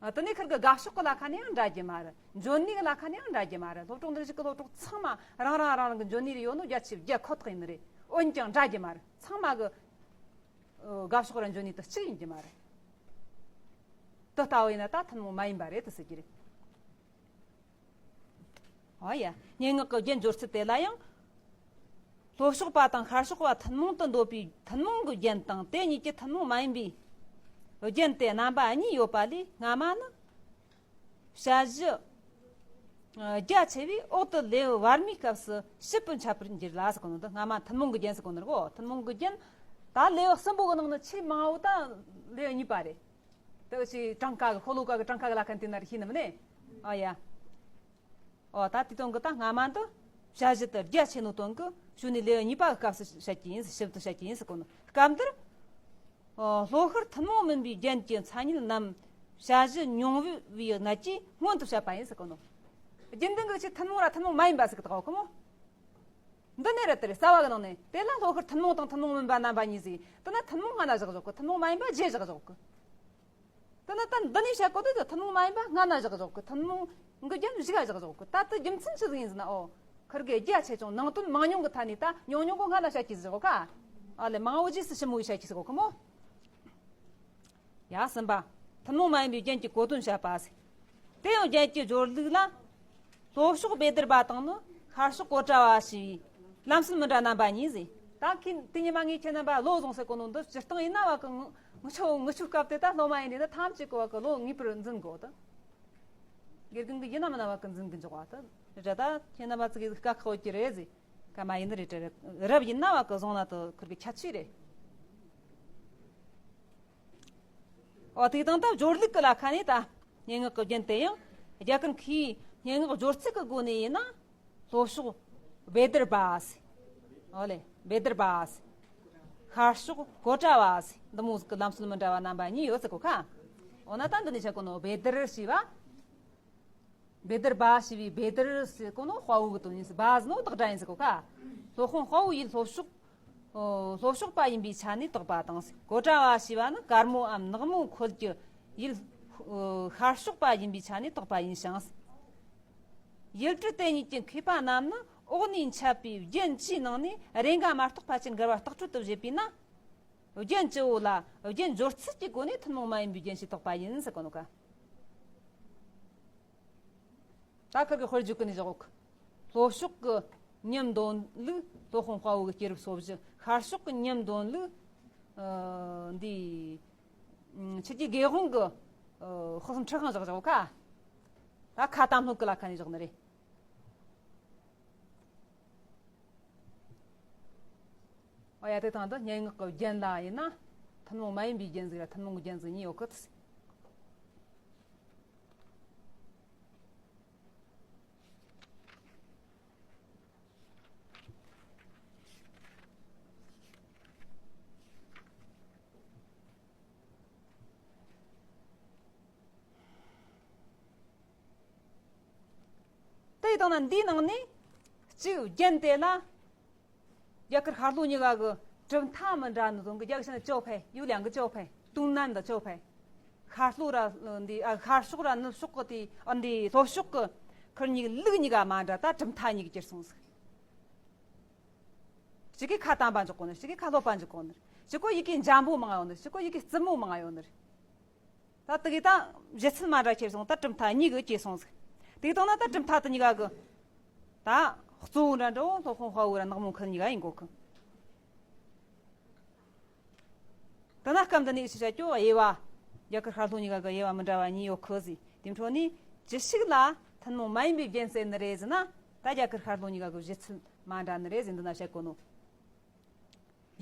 ཨ། དེ་ནས་ཁིར་གི་དགའ་ཕྱོགས་གི་ལ་ཁ་ནས་ཡང་འདྲ་རྒྱུ་མ་རེད། འཇོན་ནུས་གི་ལ་ཁ་ནས་ཡང་འདྲ་རྒྱུ་མ་རེད། སློབ་གྲོགས་འདི་རིགས་གི་སློབ་གྲོགས་ཚང་མ་རང་རང་རང་རང་གི་འཇོན་ནུས་རེ་ཡོད་ནོ་བརྒྱ་ཆ་བརྒྱ་ཁོ་ཐག་ཡིན་ནི་རེད། འོན་ཀྱང་འདྲ་རྒྱུ་མ་རེད། ཚང་མ་གི་ཨོ། དགའ་ཕྱོགས་ར་འཇོན་ནུས་དེ་གཅིག་ཡིན་གྱི་མ་རེད། དེ་ལྟ་བུ་ཡིན་ན་ད་ཐུན་མོང་མ་ཡིན་པ་རེད་དུ་ཟེར་གྱི་རེད། ཨོ་ཡ། སྙན་ངག་གི་རྒྱན་སྦྱོར་ཚུལ་དེ་ལ་ཡང་། ལྷོ་ཕྱོགས་པ་དང་ཤར་ཕྱོགས་པ་ཐུན་མོང་དུ་འདོད་པའི་ཐུན་མོང་གི་རྒྱན་དང་། དེ་གཉིས་ཀྱི་ཐུན་མོང་མ་ཡིན་པའི་རྒྱན་དེ་རྣམ་པ་གཉིས་ཡོད་པ་ལས། སྔ་མ་ནི་བྱ་གཞི་རྒྱ་ཆེ་བས་འོག་ཏུ་ལེའུ་བར་མའི་སྐབས་སུ་ཞིབ་ཏུ་འཆད་པར་འགྱུར་ལ་ཟེར་གོ་ནོ་འདི། སྔ་མ་ཐུན་མོང་གི་རྒྱན་ཟེར་གོ་ནོ་རེད་གོ། ཐུན་མོང་གི་རྒྱན་ད་ལེའུ་གསུམ་པོ་གི་ནང་ནས་ཆེས་མང་བོ་ད་ལེའུ་གཉིས་པ་རེད། དེ་ཅི་གྲངས་ཀ་གི་ཤོ་ལོ་ཀ་གི་གྲངས་ཀ་གི་ལ་ཁན་དེ་ན་རེ་ཤེས་ནི་མིན་ནས། ཨ་ཡ། ཨོ་ད་དེ་དོན་གི་ད་སྔ་མ་འདི་བྱ་གཞི་དེ་རྒྱ་ཆེ་ནོ་དོན་གི་ཞུ་ནི་ལེའུ་གཉིས་པ་གི་སྐབས་སུ་བཤད་ཀྱི་ཡིན། ཞིབ་ཏུ་བཤད་ཀྱི་ཡིན་ཟེར་གོ་ནོ། སྐབས་འདིར། ཨོ། ལྷོ་ཤར་ཐུན་མོང་མིན་པའི་རྒྱན་གྱི་མཚན་ཉིད་རྣམས་བྱ་གཞི་མྱོང་བའི་གནད་ཀྱིས་སྔོན་དུ་བཤད་པ་ཡིན་ཟེར་གོ་ནོ། རྒྱུན་ལྡན་གི་ཆེས་ཐུན་མོང་ར་ཐུན་མོང་མ་ཡིན་པ་ཟེར་གི་ད་གོ་གི་མོ། འདི་ནས་རེད་དེ་རེད། རྩ་བ་གི་ནང་ནས་དེ་ལ་ལྷོ་ཤར་ཐུན་མོང་དང་ཐུན་མོང་མིན་པ་རྣམ་པ་གཉིས་ཟེར། དེ་ན་ཐུན་མོང་སྔ་ན་བཞག་བཞག་གི། ཐུན་མོང་མ་ཡིན་པ་རྗེས་བཞག་བཞག་གི། དེ་ན་ད་འདི་ནས་བཤད་གོ་དུས་ད་ཐུན་མོང་མ་ཡིན་པ་སྔ་ན་བཞག་བཞག་གི། ཐུན་མོང་གི་རྒྱན་གཞུག་ག་བཞག་བཞག་གི། ད་དེ་རྒྱུ་མཚན་ཆི་ཟིག་ཡིན་ཟེར་ན། ཨོ། ཁིར་གི་རྒྱ་ཆེ་ཆུང་ནང་དོན་མང་ཉུང་གི་ཐད་ནས་ད་ཉུང་ཉུང་གི་སྔ་ན་བཤད་ཀྱི་ཟེར་གོ་ཁ། ཨ་ལེ་མང་བོ་རྗེས་སུ་ཞིབ་མོ་བཤད་ཀྱི་ཟེར་གོ་ཁི་མོ། ཡ་གསུམ་པ། ཐུན་མོང་མ་ཡིན་པའི་རྒྱན་གྱི་གོ་དོན་བཤད་པ་ཟེར། དེ་ཡང་རྒྱན་གྱི་སྦྱོར་ལུགས་ལ། ལྷོ་ཕྱོགས་བཻ་དརྦྷ་དང་ནི་ཤར་ཕྱོགས་ཀོ་ཏྲ་བ་ཞེས་པའི་ལམ་སྲོལ་མི་འདྲ་རྣམ་པ་གཉིས་ཟེར། ད་ཁིན་དེ་ཉི་མ་ངས་ཁྱེད་རྣམ་པ་བློ་བཟུང་ཟེར་གོ་ནོ་འདི་སྤྱིར་བཏང་ཡིན་ན་བ་གི་ངུ་ངུ་ཆོ་ངུ་ཆོ་སྐབས་དེ་ད་སློབ་མ་ཡིན་ནི་ད་ཐམས་ཅད་གི་བ་གི་བློ་ངེས་པར་འཛིན་དགོ་ད། དགེ་རྒན་གི་ཡིན་ན་མིན་ན་བ་གི་འཛིན་གི་འཇོག་བ་ད། རེད་ད་ཁྱེད་རྣམ་པ་ཚོ་གི་དཀའ་ཁག་ཡོད་ཀྱི་རེད་ཟེར། ཀ་མ་ཡིན་ནི་རེད་དྲ་རེད། རབ་ཡིན་ན་བ་གི་བཟུང་ན་ད་ཁུར་གི་ཁྱད་ཆོས་རེད། ཨོ་དེ་དང་ད་སྦྱོར་ལུགས་ཀྱི་ལ་ཁ་ནས་ད་སྙན་ངག་གི་རྒྱན་དེ་ཡང་རྒྱ་གར་མཁས་པའི་སྙན་ངག་སྦྱོར་ཚུལ་གྱི་སྒོ་ནས་ཡིན་ན། ལྷོ་ཕྱོགས་བཻ་དརྦྷ་ཟེར། ཨོ་ལེ་བཻ་དརྦྷ་ཟེར། ཤར་ཕྱོགས་ཀོ་ཏྲ་བ་ཟེར། འདི་མོ་ཟིག་གི་ལམ་སྲོལ་མི་འདྲ་བ་རྣམ་པ་གཉིས་ཡོད་ཟེར་གོ་ཁ། འོ་ན་ད་འདི་ནས་བཤད་གོ་ནོ་བཻ་དར་ཞེས་པ། བཻ་དརྦྷ་ཞེས་པའི་བཻ་དར་ཟེར་གོ་ནོ་དཔའ་བོ་གི་དོན་ཡིན་ཟེར། བྷ་ཟེར་ནོ་བདག་སྒྲ་ཡིན་ཟེར་གོ་ཁ། སློབ་དཔོན་དཔའ་བོ་ཡུལ་ལྷོ་ཕྱོགས། ཨོ། ལྷོ་ཕྱོགས་པ་ཡིན་པའི་ཆ་ནས་བཏགས་པ་དང་། ཀོ་ཏྲ་བ་ཞེས་པ་ནི་དཀར་མོའམ་ནག་མོ་ཁོལ་གྱི་ཡུལ། ཨོ། ཤར་ཕྱོགས་པ་ཡིན་པའི་ཆ་ནས་བཏགས་པ་ཡིན་ཞིང་། ཡུལ་གྲུ་དེ་གཉིས་ཀྱི་མཁས་པ་རྣམས་ནི་འོག་ནས་འཆད་པའི་རྒྱན་བཅུའི་ནང་ནས་རེས་འགའ་མ་གཏོགས་ཕལ་ཆེར་འགལ་བ་རྟགས་སྤྲོད་དུ་བྱེད་པས་ན། རྒྱན་བཅུ་བོ་ལ་རྒྱན་སྦྱོར་ཚུལ་གྱི་སྒོ་ནས་ཐུན་མོང་མ་ཡིན་པའི་རྒྱན་ཞིག་བཏགས་པ་ཡིན་ཟེར་གོ་ནོ་ཀ། ད་ཁིར་གི་དཔེར་བརྗོད་ཀྱི་ནི་བཞག་གོ། ལྷོ་ཕྱོགས་ཀྱི་ཉམས་འདོན་ལུགས་སློབ་དཔོན་དཔའ་བོ་གི་སྐྱེས་རབས་སོ་བཞི། ཤར་ཕྱོགས་ཀྱི་ཉམས་འདོན་ལུགས། ཨ། འདི། ཨ། ཆུ་སྐྱེས་དགེ་དབང་གི། ཨ། དཔག་བསམ་འཁྲི་ཤིང་བཞག་བཞག་གོ་ཁ། ད་ཁ་གཏམ་སློབ་ཀྱི་ལ་ཁ་ནས་བཞག་ནི་རེད། ཨ་ཡ་དེ་དང་དུ་སྙན་ངག་གི་རྒྱན་ལ་ཡིན་ན་ཐུན་མོང་མ་ཡིན་པའི་རྒྱན་ཟིག་ར་ཐུན་མོང་གི་རྒྱན་ཟིག་གཉིས་ཡོད་གི། དེ་ཡི་དང་ན་འདིའི་ནང་ནས་གཅིག་རྒྱན་དེ་ལ། རྒྱ་གར་ཤར་ལྷོ་གཉིས་ཀ་གི་གྲུབ་མཐའ་མི་འདྲ་ནི་དང་གི་རྒྱ་གི་ཆ་ནས་教派། 有两个教派། 东南的教派། ཤར་ལྷོ་ར་འདི། ཨ། ཤར་ཕྱོགས་ར་ནུབ་ཕྱོགས་གི་དེ། ཨ། འདི་ལྷོ་ཕྱོགས་གི་ཁུར་གཉིས་ལུགས་གཉིས་ཀ་མ་འདྲ། ད་གྲུབ་མཐའ་གཉིས་ཀྱི་གྱུར་སོང་ཟིག། གཅིག་གིས་ཁ་གཏམ་པ་འཇོག་གོ་ནི། གཅིག་གིས་ཁ་སློབ་པ་འཇོག་གོ་ནི། གཅིག་གོ་ཡི་གེ་འཇམ་པོ་མང་ཡོད་ནི། གཅིག་གོ་ཡི་གེ་རྩུབ་མོ་མང་ཡོད་ནི། ད་དེ་གི་ད་བཞེད་ཚུལ་མ་འདྲ་ཁྱེར་སོང་། ད་གྲུབ་མཐའ་གཉིས་ཀྱི་སྐྱེས་སོང་ཟིག། དེ་གི་དང་ན་ད་གྲུབ་མཐའ་དེ་གཉིས་ཀ་གི་ད་གཙོ་བོ་འདྲ་འདྲ་བོ་སློབ་དཔོན་དཔའ་བོ་ར་ནག་མོ་ཁུལ་གཉིས་ཀ་ཡིན་གོ་གི། དེ་ན་སྐབས་འདི་ནས་ཞིག་བྱ་རྒྱུ་དབྱེ་བ། རྒྱ་གར་ཤར་ལྷོ་གཉིས་ཀ་གི་དབྱེ་བ་མི་འདྲ་བ་གཉིས་ཡོད་གི་ཟིག། དེ་འཕྲོ་ནས་ཅི་ཞིག་ལ་ཐུན་མོང་མ་ཡིན་པའི་རྒྱན་ཟེར་ནི་རེད་ཟེར་ན། ད་རྒྱ་གར་ཤར་ལྷོ་གཉིས་ཀ་གི་བཞེད་ཚུལ་མ་འདྲ་ནི་རེད་ཟེར་འདི་ན་བཤད་གོ་ནོ།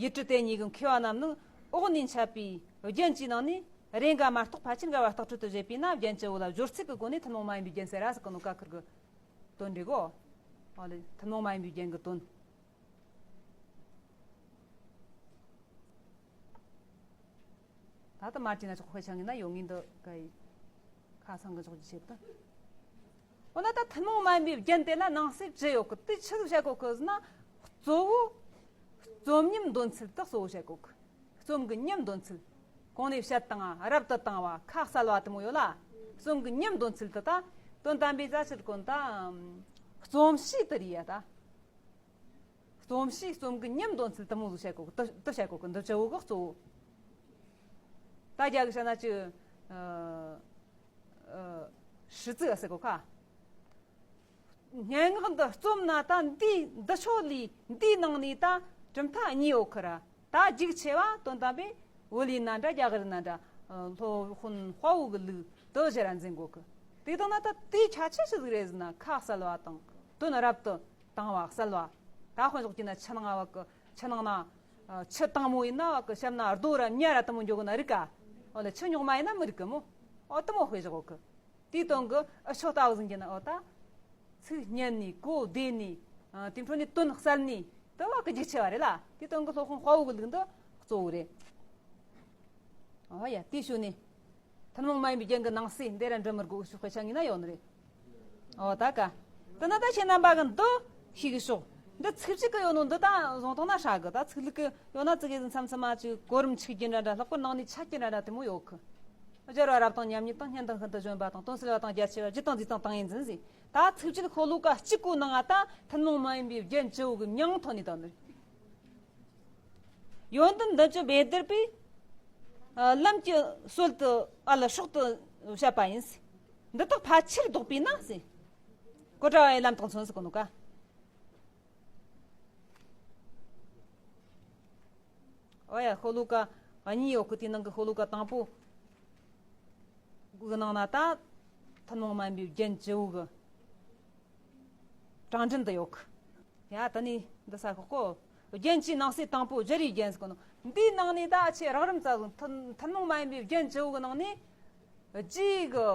ཡུལ་གྲུ་དེ་གཉིས་ཀྱི་མཁས་པ་རྣམས་ནི་འོག་ནས་འཆད་པའི་རྒྱན་གྱི་ནང་ནས་རེས་འགའ་མ་གཏོགས་ཕལ་ཆེར་འགལ་བ་རྟགས་སྤྲོད་དུ་བྱེད་པས་ན། རྒྱན་བཅུ་བོ་ལ་སྦྱོར་ཚུལ་གྱི་སྒོ་ནས་ཐུན་མོང་མ་ཡིན་པའི་རྒྱན་ཟེར་ར་ཟེར་གོ་ནོ་ཀ་ཁུར་གི་དོན་འགྲིག་གོ། ཨོ་ལེ་ཐུན་མོང་མ་ཡིན་པའི་རྒྱན་གྱི་དོན། ད་ལྟ་མར་ཅི་ན་ཆོག་དཔེ་ཆ་ངེས་ན་ཡོང་ངེས་འདུག་ག་ཡི། ཁ་སང་གི་ཆོག་ཅི་བྱེད་དུ། འོ་ན་ད་ཐུན་མོང་མ་ཡིན་པའི་རྒྱན་དེ་ལ་ནང་གསེས་བྲིས་ཡོད་གི། དེ་ཆི་ཟིག་བཤད་གོ་གི་ཟེར་ན། གཙོ་བོ་རྩོམ་ཉམས་འདོན་ཚུལ་དེ་གཙོ་བོ་བཤད་གོ་གི། རྩོམ་གྱི་ཉམས་འདོན་ཚུལ། གོང་ནས་བཤད་བཏང་བ། རབ་ཏུ་བཏང་བ། ཁ་གསལ་བ་དེ་མོ་ཡོད་ལ། རྩོམ་གྱི་ཉམས་འདོན་ཚུལ་དེ་ད་དོན་དམ་པའི་རྩ་ཕྱིར་གོ་ད་རྩོམ་བྱས་དེ་རེད་ཡ་ད། རྩོམ་བྱས་རྩོམ་གྱི་ཉམས་འདོན་ཚུལ་དེ་མོ་ཟིག་བཤད་གོ་གི། དེ་དེ་བཤད་གོ་གི། འདི་བཅུ་བོ་གི་གཙོ་བོ། ད་རྒྱ་གི་བཤད་ན་ཅི། ཨ་ཨ་ཧྲི་ཙི་ཟེར་གོ་ཁ། སྙན་ངག་འདི་རྩོམ་ན་ད་འདི་འདི་ཕྱོགས་ལས་འདིའི་ནང་ནས་ད་གྲུབ་མཐའ་གཉིས་ཡོད་ཁི་ར། ད་རྒྱུགས་ཆེ་བ་དོན་དམ་པའི་བོད་ཡིན་ན་འདྲ། རྒྱ་གར་ཡིན་ན་འདྲ། ཨ་སློབ་དཔོན་དཔའ་བོ་གི་ལུགས་དེ་ཟེར་ར་འཛིན་གོ་གི། དེ་དང་ན་ད་དེའི་ཁྱད་ཆོས་ཆི་ཟིག་རེད་ཟེར་ན། ཁ་གསལ་བ་དང་དོན་རབ་ཏུ་དང་བ་གསལ་བ། ད་དཔེ་འཇོག་རྒྱུ་ན་ཆུ་ནང་བ་གི། ཆུ་ནང་ན་ཨ་ཆུ་དྭངས་མོ་ཡིན་ན་བ་གི། གཤམ་ན་རྡོ་ར་མྱ་ར་དེ་མོ་འཇོག་གི་ན་རིག་ག། འོ་ལེ་ཆུ་རྙོག་མ་ཡིན་ན་མི་རིག་གི་མོ། འོ་དེ་མོ་དཔེ་འཇོག་གི། དེའི་དོན་གི་ཨ་ཆོ་ལྟ་བུ་ཟིན་གྱི་ན། འོ་ད་ཚིག་སྙན་ནས་གོ་བདེ་ནས། ཨ་དེ་འཕྲོ་ནས་དོན་གསལ་ནས་དེ་བ་གི་རྒྱུགས་ཆེ་བ་རེད་ལ། དེའི་དོན་གི་སློབ་དཔོན་དཔའ་བོ་གི་ལུགས་འདི་གཙོ་བོ་རེད། འོ་ཡ། དེའི་ཤུལ་ནས་ཐུན་མོང་མ་ཡིན་པའི་རྒྱན་གྱི་ནང་གསེས་འདི་ར་འབྲི་མི་དགོས། ཤོག་དཔེ་ཆ་ངོས་ན་ཡོད་ནི་རེད། འོ་ད་ག། དེ་ན་ད་ཁྱེད་རྣམ་པ་གི་འདི་ཤེས་གི་ཤོག། འདི་ཚིག་གཅིག་གི་ཡོད་ནོ་འདི་ད་བཟུང་བཏང་ན་ཧྲ་གི། ད་ཚིག་ལྷུག་གི་ཡོད་ན་ཙི་གེ་ཟིག་མཚམས་མཚམས་མ་ཅིག་གོ་རིམ་འཆུག་རྒྱུ་འདྲ་འདྲ། ལྷག་པར་ནང་ནས་ཆད་རྒྱུ་འདྲ་འདྲ་དེ་མོ་ཡོད་གི། སྦྱར་བ་རབ་དང་མཉམ་ཉིད་དང་། སྙན་དང་ཤིན་ཏུ་བྱོན་པ་དང་། དོན་གསལ་བ་དང་རྒྱ་ཆེ་བ། རྒྱུ་དང་རྫས་དང་ཏིང་ངེ་འཛིན་ཟེར། ད་ཚིགས་བཅད་ཤོ་ལོ་ཀ་གཅིག་གོ་ནང་ང་ད་ཐུན་མོང་མ་ཡིན་པའི་རྒྱན་བཅུ་བོ་གི་མྱིང་ཐོན་ནས་དང་ནི། ཡོན་ཏན་བདུན་ཅུ་སྦས་དར་པའི་ཨ་ལམ་གྱི་སྲོལ་དུ་ཨ་ལ་སྲོག་ཏུ་བཤད་པ་ཡིན། འདི་དག་ཕལ་ཆེར་བཟློག་པས་ན་ཟེར། གཽ་ཌ་ཝ་ཡའི་ལམ་དང་མཚུངས་ཟེར་གོ་ནོ་ཀ། འོ་ཡ། ཤོ་ལོ་ཀ་གཉིས་ཡོད་གི། དེའི་ནང་གི་ཤོ་ལོ་ཀ་དང་པོ་གི་ནང་ན་ད་ཐུན་མོང་མ་ཡིན་པའི་རྒྱན་བཅུ་བོ་གི་གྲངས་འདྲེན་དུ་ཡོད་གི། ཡ་ད་ནི་འདི་ས་ཁོ་ཁོ། རྒྱན་གྱི་ནང་གསེས་དང་པོ་སྦྱར་བའི་རྒྱན་ཟེར་གོ་ནོ། འདིའི་ནང་ནས་ད་ཆེས་རགས་རིམ་ཙམ་ཟིག། ཐུན་ཐུན་མོང་མ་ཡིན་པའི་རྒྱན་བཅུ་བོ་གི་ནང་ནས་རྗེས་གི་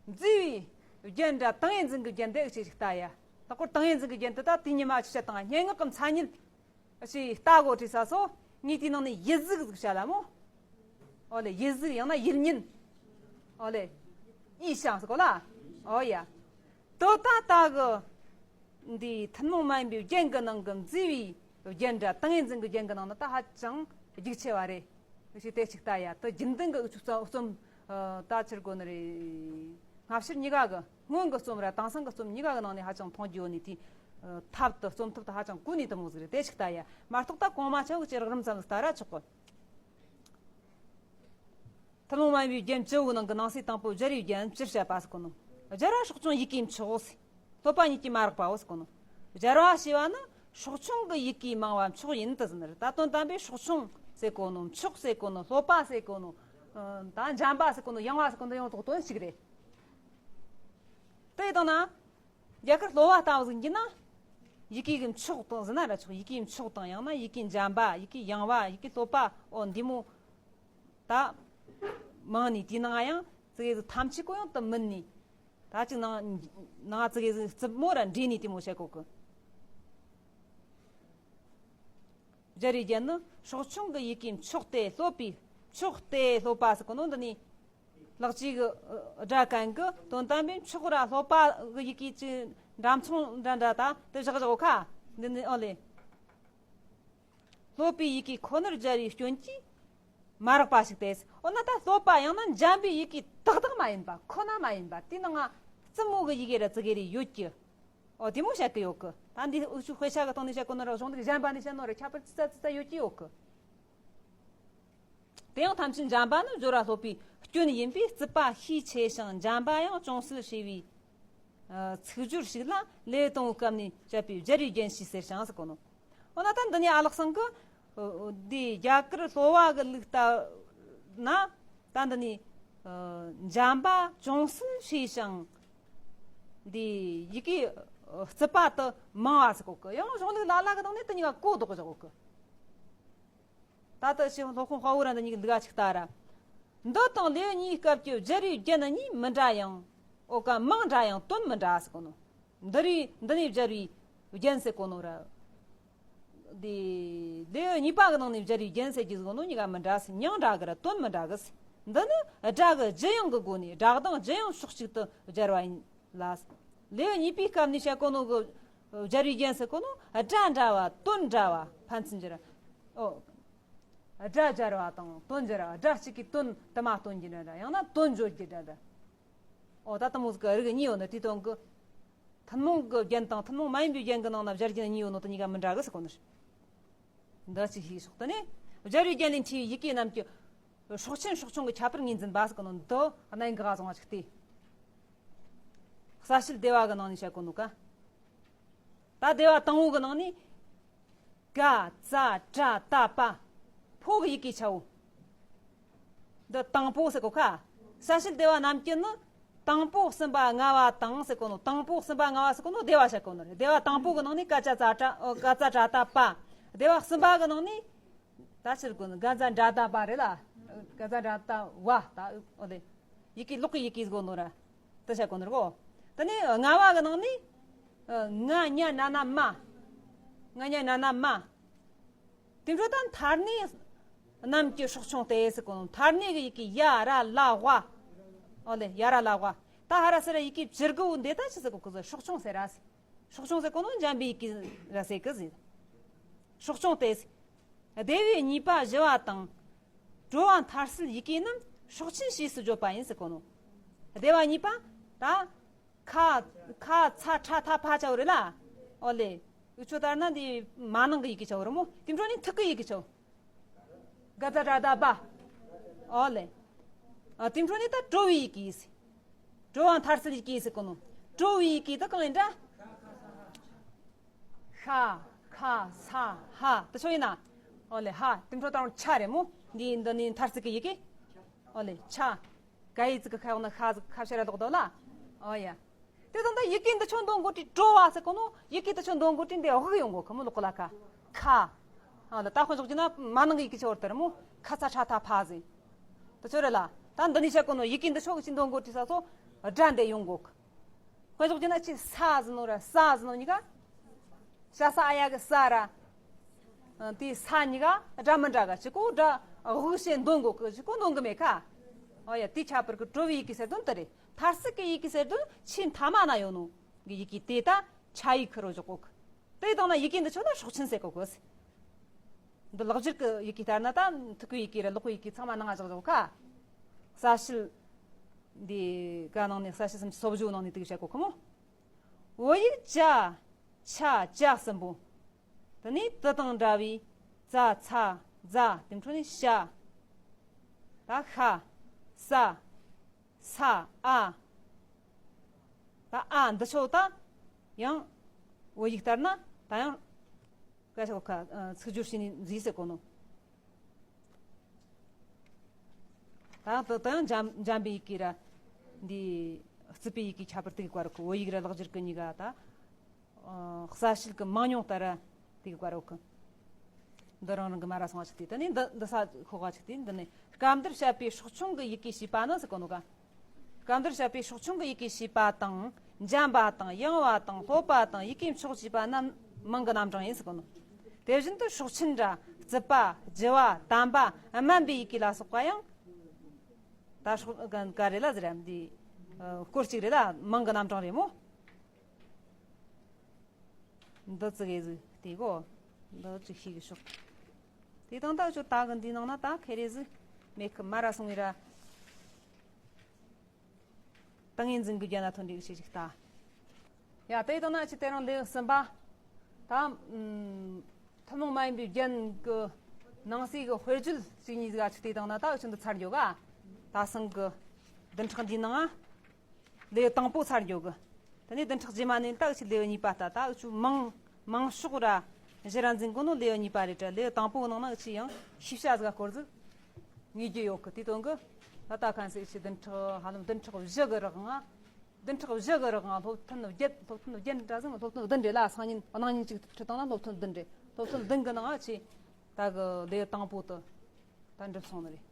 མཛེས་པའི་རྒྱན་འདྲ་ཏིང་ངེ་འཛིན་གྱི་རྒྱན་དེ་ཨ་ཅེ་ཞིག་ལྟ་ཡ། ལྷག་པར་ཏིང་ངེ་འཛིན་གྱི་རྒྱན་དེ་ད་དེ་ཉི་མ་ཆུ་བཤད་དང་སྙན་ངག་གི་མཚན་ཉིད་ཨ་ཅེ་ལྟ་གོ་དྲིས་ས་སོ། ངས་དེའི་ནང་ནས་ཡིད་གཟུགས་ཟིག་བཤད་ལ་མོ། ཨོ་ལེ། ཡིད་གཟུགས་ཡང་ན་ཡིད་ཉིད། ཨོ་ལེ། ཡིད་བྱ་ཟེར་གོ་ལ། ཨོ་ཡ། དོ་ད་ལྟ་གི་འདི་ཐུན་མོང་མ་ཡིན་པའི་རྒྱན་གྱི་ནང་གི་མཛེས་པའི་རྒྱན་འདྲ་ཏིང་ངེ་འཛིན་གྱི་རྒྱན་གྱི་ནང་ན་ད་ཧ་ཅང་རྒྱུགས་ཆེ་བ་རེད། ཞེས་དེ་གཅིག་ལྟ་ཡ། དེ་རྒྱུན་ལྡན་གྱི་ཨུ་ཚུགས་རྩོམ། ཨ་ད་ཕྱིར་གོ་ནི་རེད། སྔ་ཕྱིར་གཉིས་ཀ་གི། སྔོན་གྱི་རྩོམ་ར་དེང་སང་གི་རྩོམ་གཉིས་ཀ་གི་ནང་ནས་ཧ་ཅང་མཐོང་རྒྱུ་ཡོད་ནི་དེ། ཨ་ཐབས་དེ། རྩོམ་ཐབས་དེ་ཧ་ཅང་གོ་ནི་དེ་མོ་ཟིག་རེད། དེ་གཅིག་ལྟ་ཡ། མ་གཏོགས་ད་གོང་མ་ཆེ་བོ་ཅིག་རགས་རིམ་ཙམ་ལྟ་ར་ཆོག་གི། ཐུན་མོང་མ་ཡིན་པའི་རྒྱན་བཅུ་བོའི་ནང་གི་ནང་གསེས་དང་པོ་སྦྱར་བའི་རྒྱན་བཅུར་བཤད་པ་ཟེར་གོ་ནོ། སྦྱར་བ་སྲོག་ཆུང་ཡི་གེའི་མཆོག་ཟེར། སློབ་པ་ཉིད་ཀྱིས་མ་རེག་པའོ་ཟེར་གོ་ནོ། སྦྱར་བ་ཞེས་པ་ནི་སྲོག་ཆུང་གི་ཡི་གེ་མང་བ་མཆོག་ཡིན་དུ་ཟེར་ནི་རེད། ད་དོན་དམ་པའི་སྲོག་ཆུང་ཟེར་གོ་ནོ། མཆོག་ཟེར་གོ་ནོ། སློབ་པ་ཟེར་གོ་ནོ། ཨ་ད་འཇམ་པ་ཟེར་གོ་ནོ། ཡངས་པ་ཟེར་གོ་ནོ། ཡང་དག་དོན་གཅིག་རེད། དེ་ཡི་དང་ན། རྒྱ་གར་སློབ་པ་ལྟ་བུ་ཟིག་ཡིན་ན། ཡི་གེ་གི་མཆོག་དང་ཟེར་ན་ར་ཆོག། ཡི་གེའི་མཆོག་དང་། ཡང་ན་ཡི་གེ་འཇམ་པ། ཡི་གེ་ཡངས་པ། ཡི་གེ་སློབ་པ། འོ་འདི་མོ་ད་མང་ནི། དེའི་ནང་ཡང་ཙི་གེ་ཟིག་ཐམས་ཅད་ཀོ་ཡང་དུ་མིན་ནི། ད་ཅིག་ནང་ནང་ཙི་གེ་ཟིག་རྩུབ་མོ་ར་འདྲེས་ནི་དེ་མོ་བཤད་གོ་གི། སྦྱར་བའི་རྒྱན་ནི་སྲོག་ཆུང་གི་ཡི་གེའི་མཆོག་སྟེ་སློབ་པའི། མཆོག་སྟེ་སློབ་པ་ཟེར་གོ་ནོ་འདི་ནི། ལེགས་བཅོས་གི་སྒྲ་གན་གི་དོན་དམ་པའི་མཆོག་ར་སློབ་པ་གི་ཡི་གེ་ཅིག་འདྲ་མཚུངས་འདྲ་འདྲ་ད་དེ་བཞག་བཞག་གོ་ཁ། འདི་ནི་ཨོ་ལེ། སློབ་པའི་ཡི་གེ་ཁོ་ནར་སྦྱར་བའི་སྐྱོན་གྱིས་མ་རེག་པ་ཞིག་སྟེ། འོ་ན་ད་སློབ་པ་ཡང་ན་འཇམ་པའི་ཡི་གེ་དག་དག་མ་ཡིན་པ། ཁོ་ན་མ་ཡིན་པ། དེའི་ནང་ང་རྩུབ་མོ་གི་ཡི་གེ་ར་ཙི་གེ་རེ་ཡོད་ཀྱི། ཨོ་དེ་མོ་བཤད་གི་ཡོད་གི། ད་འདི་འུ་ཆོ་དཔེ་ཆ་གི་སྟེང་ནས་བཤད་གོ་ནོ་ར་གཞུང་ལུགས་གཞན་པ་ནས་བཤད་ནོ་ར་ཁྱད་པར་ཙི་ཙ་ཙི་ཙ་ཡོད་ཀྱི་ཡོད་གི། དེ་ཡང་ཐམས་ཅད་འཇམ་པ་ནི་སྦྱོར་བ་སློབ་པའི་སྐྱོན་ཡིན་པས། རྩུབ་པ་ཤས་ཆེ་ཞིང་འཇམ་པ་ཡང་ཅུང་ཟད་ཧྲིལ་བའི་ཨ་ཚིག་སྦྱོར་ཞིག་ལ་ལེའུ་དང་པོའི་སྐབས་ནས་བཤད་པའི་སྦྱར་བའི་རྒྱན་ཞེས་ཟེར་ཞིང་ཟེར་གོ་ནོ། འོ་ན་ད་འདི་ནས་ཨ་ལགས་ཚང་གི་ཨ་འདི་རྒྱ་གར་སློབ་པ་གི་ལུགས་ལྟར་ན། ད་འདི་ནས་ཨ་འཇམ་པ་ཅུང་ཟད་ཧྲིལ་ཞིང་། འདི་ཡི་གེ་ཨ་རྩུབ་པ་དེ་མང་བ་ཟེར་གོ་གི། ཡང་གཞུང་ལུགས་ལ་ལ་གི་ནང་ནས་དེ་གཉིས་ཀ་གོ་ལྡོག་བཞག་གོ་གི། ད་ལྟ་ཞེས་སློབ་དཔོན་དཔའ་བོ་ར་འདི་གཉིས་ཀྱི་ལུགས་ཅིག་ལྟ་ར། འདི་དང་ལེའུ་གཉིས་སྐབས་ཀྱི་སྦྱར་བའི་རྒྱན་གཉིས་མི་འདྲ་ཡང་། འོ་ཀ་མིང་འདྲ་ཡང་དོན་མི་འདྲ་ཟེར་གོ་ནོ། འདི་རེད། འདི་ནས་སྦྱར་བའི་རྒྱན་ཟེར་གོ་ནོ་ར། འདི་ལེའུ་གཉིས་པ་གི་ནང་ནས་སྦྱར་བའི་རྒྱན་ཟེར་གྱི་ཟེར་གོ་ནོ་གཉིས་ཀ་མི་འདྲ་ཟེར། མིང་འདྲ་གི་ར་དོན་མི་འདྲ་གི་ཟེར། འདི་ནི་སྒྲ་གི་ལྗི་ཡང་གི་སྒོ་ནས་སྒྲ་གདངས་ལྗི་ཡང་ཕྱོགས་གཅིག་ཏུ་སྦྱར་བ་ཡིན་ལ། ལེའུ་གཉིས་པའི་སྐབས་ནས་བཤད་གོ་ནོ་གི་སྦྱར་བའི་རྒྱན་ཟེར་གོ་ནོ་སྒྲ་འདྲ་བ་དོན་འདྲ་བ་ཕན་ཚུན་སྦྱར། ཨོ། སྒྲ་སྦྱར་བ་དང་དོན་སྦྱར་བ། སྒྲ་གཅིག་གིས་དོན་དུ་མ་སྟོན་གྱི་འདྲ་འདྲ། ཡང་ན་དོན་བརྗོད་ཀྱི་འདྲ་འདྲ། ཨོ། ད་དེ་མོ་ཟིག་གི་རིགས་གཉིས་ཡོད་ནི་དེའི་དོན་གི། ཐུན་མོང་གི་རྒྱན་དང་ཐུན་མོང་མ་ཡིན་པའི་རྒྱན་གི་ནང་ན་སྦྱར་རྒྱན་གཉིས་ཡོད་ནོ་དེ་གཉིས་ཀ་མི་འདྲ་གི་ཟེར་གོ་ནི་རེད། འདི་ཅིག་ཤེས་ཤོག་དེ་ནས་སྦྱར་བའི་རྒྱན་ལས་འཁྲུལ་བའི་ཡི་གེ་རྣམས་ཀྱི་སྲོག་ཆེན་སྲོག་ཆུང་གི་ཁྱད་པར་ངོས་འཛིན་པ་ཟེར་གོ་ནོ་འདི་གནད་འགག་བཟང་བ་ཅིག་སྟེ། གསལ་བྱེད་སྡེ་བ་གི་ནང་ནས་བཤད་གོ་ནོ་ཀ། ད་སྡེ་བ་དང་པོ་གི་ནང་ནས། ག་ཙ་ཏྲ་ཏ་པ། ཕོ་གི་ཡི་གེ་ཆའོ། འདི་དང་པོ་ཟེར་གོ་ཁ། གསལ་བྱེད་སྡེ་བ་རྣམས་ཀྱི་ནི། དང་པོ་གསུམ་པ་ལྔ་བ་དང་ཟེར་གོ་ནོ། དང་པོ་གསུམ་པ་ལྔ་བ་ཟེར་གོ་ནོ་སྡེ་བ་བཤད་གོ་ནོ་རེད། སྡེ་བ་དང་པོ་གི་ནང་ནས་ཀ་ཙ་ཙ་ཏྲ་ཨོ་ག་ཙ་ཏྲ་ཏ་པ། སྡེ་བ་གསུམ་པ་གི་ནང་ནས། ད་ཕྱིར་གོ་ནི་ག་ཙ་ཏྲ་ཏ་པ་རེད་ལ། ག་ཙ་ཏྲ་ཏ་བ་ད་ཨོ་ལེ། ཡི་གེ་ལོག་གི་ཡི་གེ་ཟེར་གོ་ནོ་ར། དེ་བཤད་གོ་ནོ་རེད་གོ། དེ་ནས་ལྔ་བ་གི་ནང་ནས། ང་ཉ་ན་ན་མ། ང་ཉ་ན་ན་མ། དེ་འཕྲོ་ད་མཐར་གནས་རྣམས་ཀྱི་སྲོག་ཆུང་སྟེ་ཟེར་གོ་ནོ། མཐར་གནས་ཀྱི་ཡི་གེ་ཡ་ར་ལ་ཝ། ཨོ་ལེ། ཡ་ར་ལ་ཝ། ད་ཧ་ར་སི་ར་ཡི་གེ་བཅུ་དགུ་བོ་འདི་ད་ཅི་ཟེར་གོ་གི་ཟེར། སྲོག་ཆུང་ཟེར་ར་ཟེར། སྲོག་ཆུང་ཟེར་གོ་ནོ་འཇམ་པའི་ཡི་གེ་ར་ཟེར་གི་ཟེར། སྲོག་ཆུང་སྟེ་ཟེར། སྡེ་བའི་གཉིས་པ་བཞི་བ་དང་། དྲོ་བ་མཐར་སྲིད་ཡི་གེ་རྣམས་སྲོག་ཆེན་ཞེས་སུ་བརྗོད་པ་ཡིན་ཟེར་གོ་ནོ། སྡེ་བ་གཉིས་པ། ད། ཁ། ཁ་ཚ་ཁྲ་ཐ་ཕ་ཆའོ་རེད་ལ། ཨོ་ལེ། འུ་ཆོ་ལྟར་ན་འདི་མ་ནིང་གི་ཡི་གེ་ཆའོ་རེད་མོ། དེ་འཕྲོ་ནས་ཐུག་གི་ཡི་གེ་ཆའོ། ག་ཙ་ཏྲ་ཏ་པ། ཨོ་ལེ། ཨ་དེ་འཕྲོ་ནས་ད་དྲོ་བའི་ཡི་གེ་ཡིན་ཟེར། དྲོ་བ་མཐར་སྲིད་ཡི་གེ་ཟེར་གོ་ནོ། དྲོ་བའི་ཡི་གེ་ད་གང་ཡིན་འདྲ། ཤ། ཁ། ས། ཧ། དེ་ཆོ་ཡིན་ན། ཨོ་ལེ། ཧ། དེ་འཕྲོ་ད་རུང་ཆ་རེད་མོ། འདི་འདི་ནི་མཐར་སྲིད་ཀྱི་ཡི་གེ། ཨོ་ལེ། ཆ། ག་ཡི་ཙི་གི་ཁ་ཡོང་ན་ཤ་ཟིག་ཁ་ཕྱིར་ར་ལོག་དོ་ལ། ཨོ་ཡ། དེ་དང་ད་ཡི་གེ་འདི་ཆོ་འདོན་དགོས་དུས་དྲོ་བ་ཟེར་གོ་ནོ། ཡི་གེ་འདི་ཆོ་འདོན་དགོས་དུས་འདི་དབུགས་ཡོང་གོ་ཁ་མོ་ལོག་གོ་ལ་ཁ། ཁ། ཨོ་ལེ། ད་དཔེ་འཇོག་རྒྱུ་ན་མ་ནིང་གི་ཡི་གེ་ཆོ་བར་ལྟར་མོ། ཁ་ཚ་ཁྲ་ཐ་ཕ་ཟེར། དེ་ཆོ་རེད་ལ། ད་འདི་ནས་བཤད་གོ་ནོ་ཡི་གེ་འདི་ཆོ་གི་ཅི་འདོན་དགོས་དུས་ས་སོ། སྒྲ་འདི་ཡོང་གོ་ཁ། དཔེ་འཇོག་རྒྱུ་ན་ཅི་ས་ཟེར་ནོ་ར་ས་ཟེར་ནོ་གཉིས་ཀ། ཤ་ས་ཨ་ཡ་གི་ས་ར། ཨ་དེ་ས་གཉིས་ཀ་སྒྲ་མི་འདྲ་ག། གཅིག་གོ་སྒྲ་དབུགས་ཞེས་འདོན་གོ་གི། གཅིག་གོ་འདོན་གི་མེད་ཁ། ཨོ་ཡ། དེ་ཁྱད་པར་གི་དྲོ་བའི་ཡི་གེ་ཟེར་དོན་དེ་རེད། མཐར་སྲིད་ཀྱི་ཡི་གེ་ཟེར་དོན་ཆེས་མཐའ་མ་ན་ཡོད་ནོ་གི་ཡི་གེ་དེ་ད་ཆ་ཡིག་ཁུར་རོ་འཇོག་གོ་གི། དེ་དང་ན་ཡི་གེ་འདི་ཆོ་ན་སྲོག་ཆེན་ཟེར་གོ་གི། འདི་ལེགས་སྦྱར་གི་ཡི་གེ་ལྟར་ན་ད་ཐུག་གི་ཡི་གེ་ར་ལོག་གི་ཡི་གེ་ཚང་མ་ནང་ང་བཞག་བཞག་ཁ། གསལ་བྱེད་འདི་ག་ནང་ནས་གསལ་བྱེད་སུམ་ཅུ་སོ་བཞི་ནང་ནས་དེ་གི་བཤད་གོ་ཁ་མོ། བོད་ཡིག་ཅ། ཆ། ཇ་གསུམ་པོ། དེ་ནས་དེ་དང་འདྲ་བའི་ཙ། ཚ། ཛ། དེ་འཕྲོ་ནས་ཤ། ད་ཤ། ས། ས། ཨ། ད་ཨ་འདི་ཆོ་ད་ཡང་བོད་ཡིག་ལྟར་ན་ད་ཡང་སྐད་ཆ་གོ་ཁ་ཚིག་སྦྱོར་བྱས་ནས་འཛིན་ཟེར་གོ་ནོ། ད་ཡང་དེ་དང་ཡང་འཇམ་འཇམ་པའི་ཡི་གེ་ར། འདི་སྲིད་པའི་ཡི་གེ་ཁྱད་པར་དེ་གི་བཀར་གོ། བོད་ཡིག་ར་ལེགས་སྦྱར་གི་གཉིས་ཀ་ད། ཨ་གསལ་བྱེད་གི་མང་ཉུང་ལྟར་ར་དེ་གི་བཀར་གོ་གི། འདི་རང་རང་གི་མ་ར་སོང་བ་ཞིག་དེ། དེ་ནས་འདི་འདི་ས་ཁོ་བ་ཞིག་དེ། འདི་ནས་སྐབས་འདིར་བཤད་པའི་སྲོག་ཆུང་གི་ཡི་གེ་ཞེས་པ་ནི་ཟེར་གོ་ནོ་ག། སྐབས་འདིར་བཤད་པའི་སྲོག་ཆུང་གི་ཡི་གེ་ཞེས་པ་དང་། འཇམ་པ་དང་། ཡང་བ་དང་། ལྷོད་པ་དང་། ཡི་གེ་མཆོག་ཅེས་པ་རྣམས་མིང་གི་རྣམ་གྲངས་ཡིན་ཟེར་གོ་ནོ། དེ་བཞིན་དུ་སྲོག་ཆེན་ར་རྩུབ་པ་ལྗི་བ་དམ་པ་དམན་པའི་ཡི་གེ་ལ་སོགས་པ་ཡང་། ད་སྲོག་ག་རེད་ལ་ཟེར་ཡ་འདི་སྐོར་གཅིག་རེད་ལ། མིང་གི་རྣམ་གྲངས་རེད་མོ། འདི་ཙི་གེ་ཟིག་དེ་གོ། འདི་ཅིག་ཤེས་གི་ཤོག། དེ་དང་ད་ཁྱོད་ད་གི་འདི་ནང་ན་ད་ཁེ་རེ་ཟིག་མེད་གི། མ་ར་སོང་བའི་ར། ཏིང་ངེ་འཛིན་གྱི་རྒྱ་ན་ཐོན་འདྲི་གི་ཞིག་ཞིག་ལྟ། ཡ་དེ་དང་ན་ཅི་དེ་རིང་ལེའུ་གསུམ་པ། ད་ཨམ་ཐུན་མོང་མ་ཡིན་པའི་རྒྱན་གྱི་ནང་གསེས་ཀྱི་དཔེར་བརྗོད་ཅིག་གཉིས་ཟིག་ཨ་ཆུ་དེ་དང་ན་ད་འུ་ཆུ་འདི་ཚར་འགྱོ་ག། ད་སང་གི་བདུན་ཕྲག་འདིའི་ནང་ང་ལེའུ་དང་པོ་ཚར་འགྱོ་གི། དེ་ནས་བདུན་ཕྲག་རྗེས་མ་ནས་ད་འུ་ཆུ་ལེའུ་གཉིས་པ་ལྟ། ད་འུ་ཆུ་མང་མང་ཤོག་ར་གཞི་ར་འཛིན་གོ་ནོ་ལེའུ་གཉིས་པ་རེད་དྲ། ལེའུ་དང་པོ་གི་ནང་ན་འུ་ཆུ་ཡང་ཤེས་བྱ་ཟིག་ག་སྐོར་ཟིག་ངེས་རྒྱུ་ཡོད་གི། དེ་དོན་གི་ད་ལྟ་ཁ་སང་འུ་ཆུ་བདུན་ཕྲག་ཧ་ལམ་བདུན་ཕྲག་བཞི་གི་རིང་ང་། བདུན་ཕྲག་བཞི་གི་རིང་ང་སློབ་ཐུན་བརྒྱད། སློབ་ཐུན་བརྒྱད་འདྲ་ཟིག་སློབ་ཐུན་བདུན་རེད་ལ། སང་ཉིན་གནངས་ཉིན་གཅིག་ཁྲིད་བཏང་ན་སློབ་ཐུན་བདུན་རེད། སློབ་ཐུན་བདུན་གི་ནང་ང་ཆེ་ད་གི་ལེའུ་དང་པོ་དེ་ད་འགྲུབ་སོང་ནི་རེད།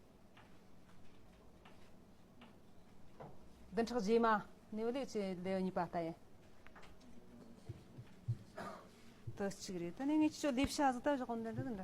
བདུན་ཕྲག་རྗེས་མ་ནས་བ་ལེ་ཆེ་ལེའུ་གཉིས་པ་ལྟ་ཡིན། དེ་གཅིག་རེད། དེ་ནས་ངས་ཁྱོད་ལས་བྱ་ཟིག་ད་བཞག་འདི་འདྲ་འདི་འདྲ།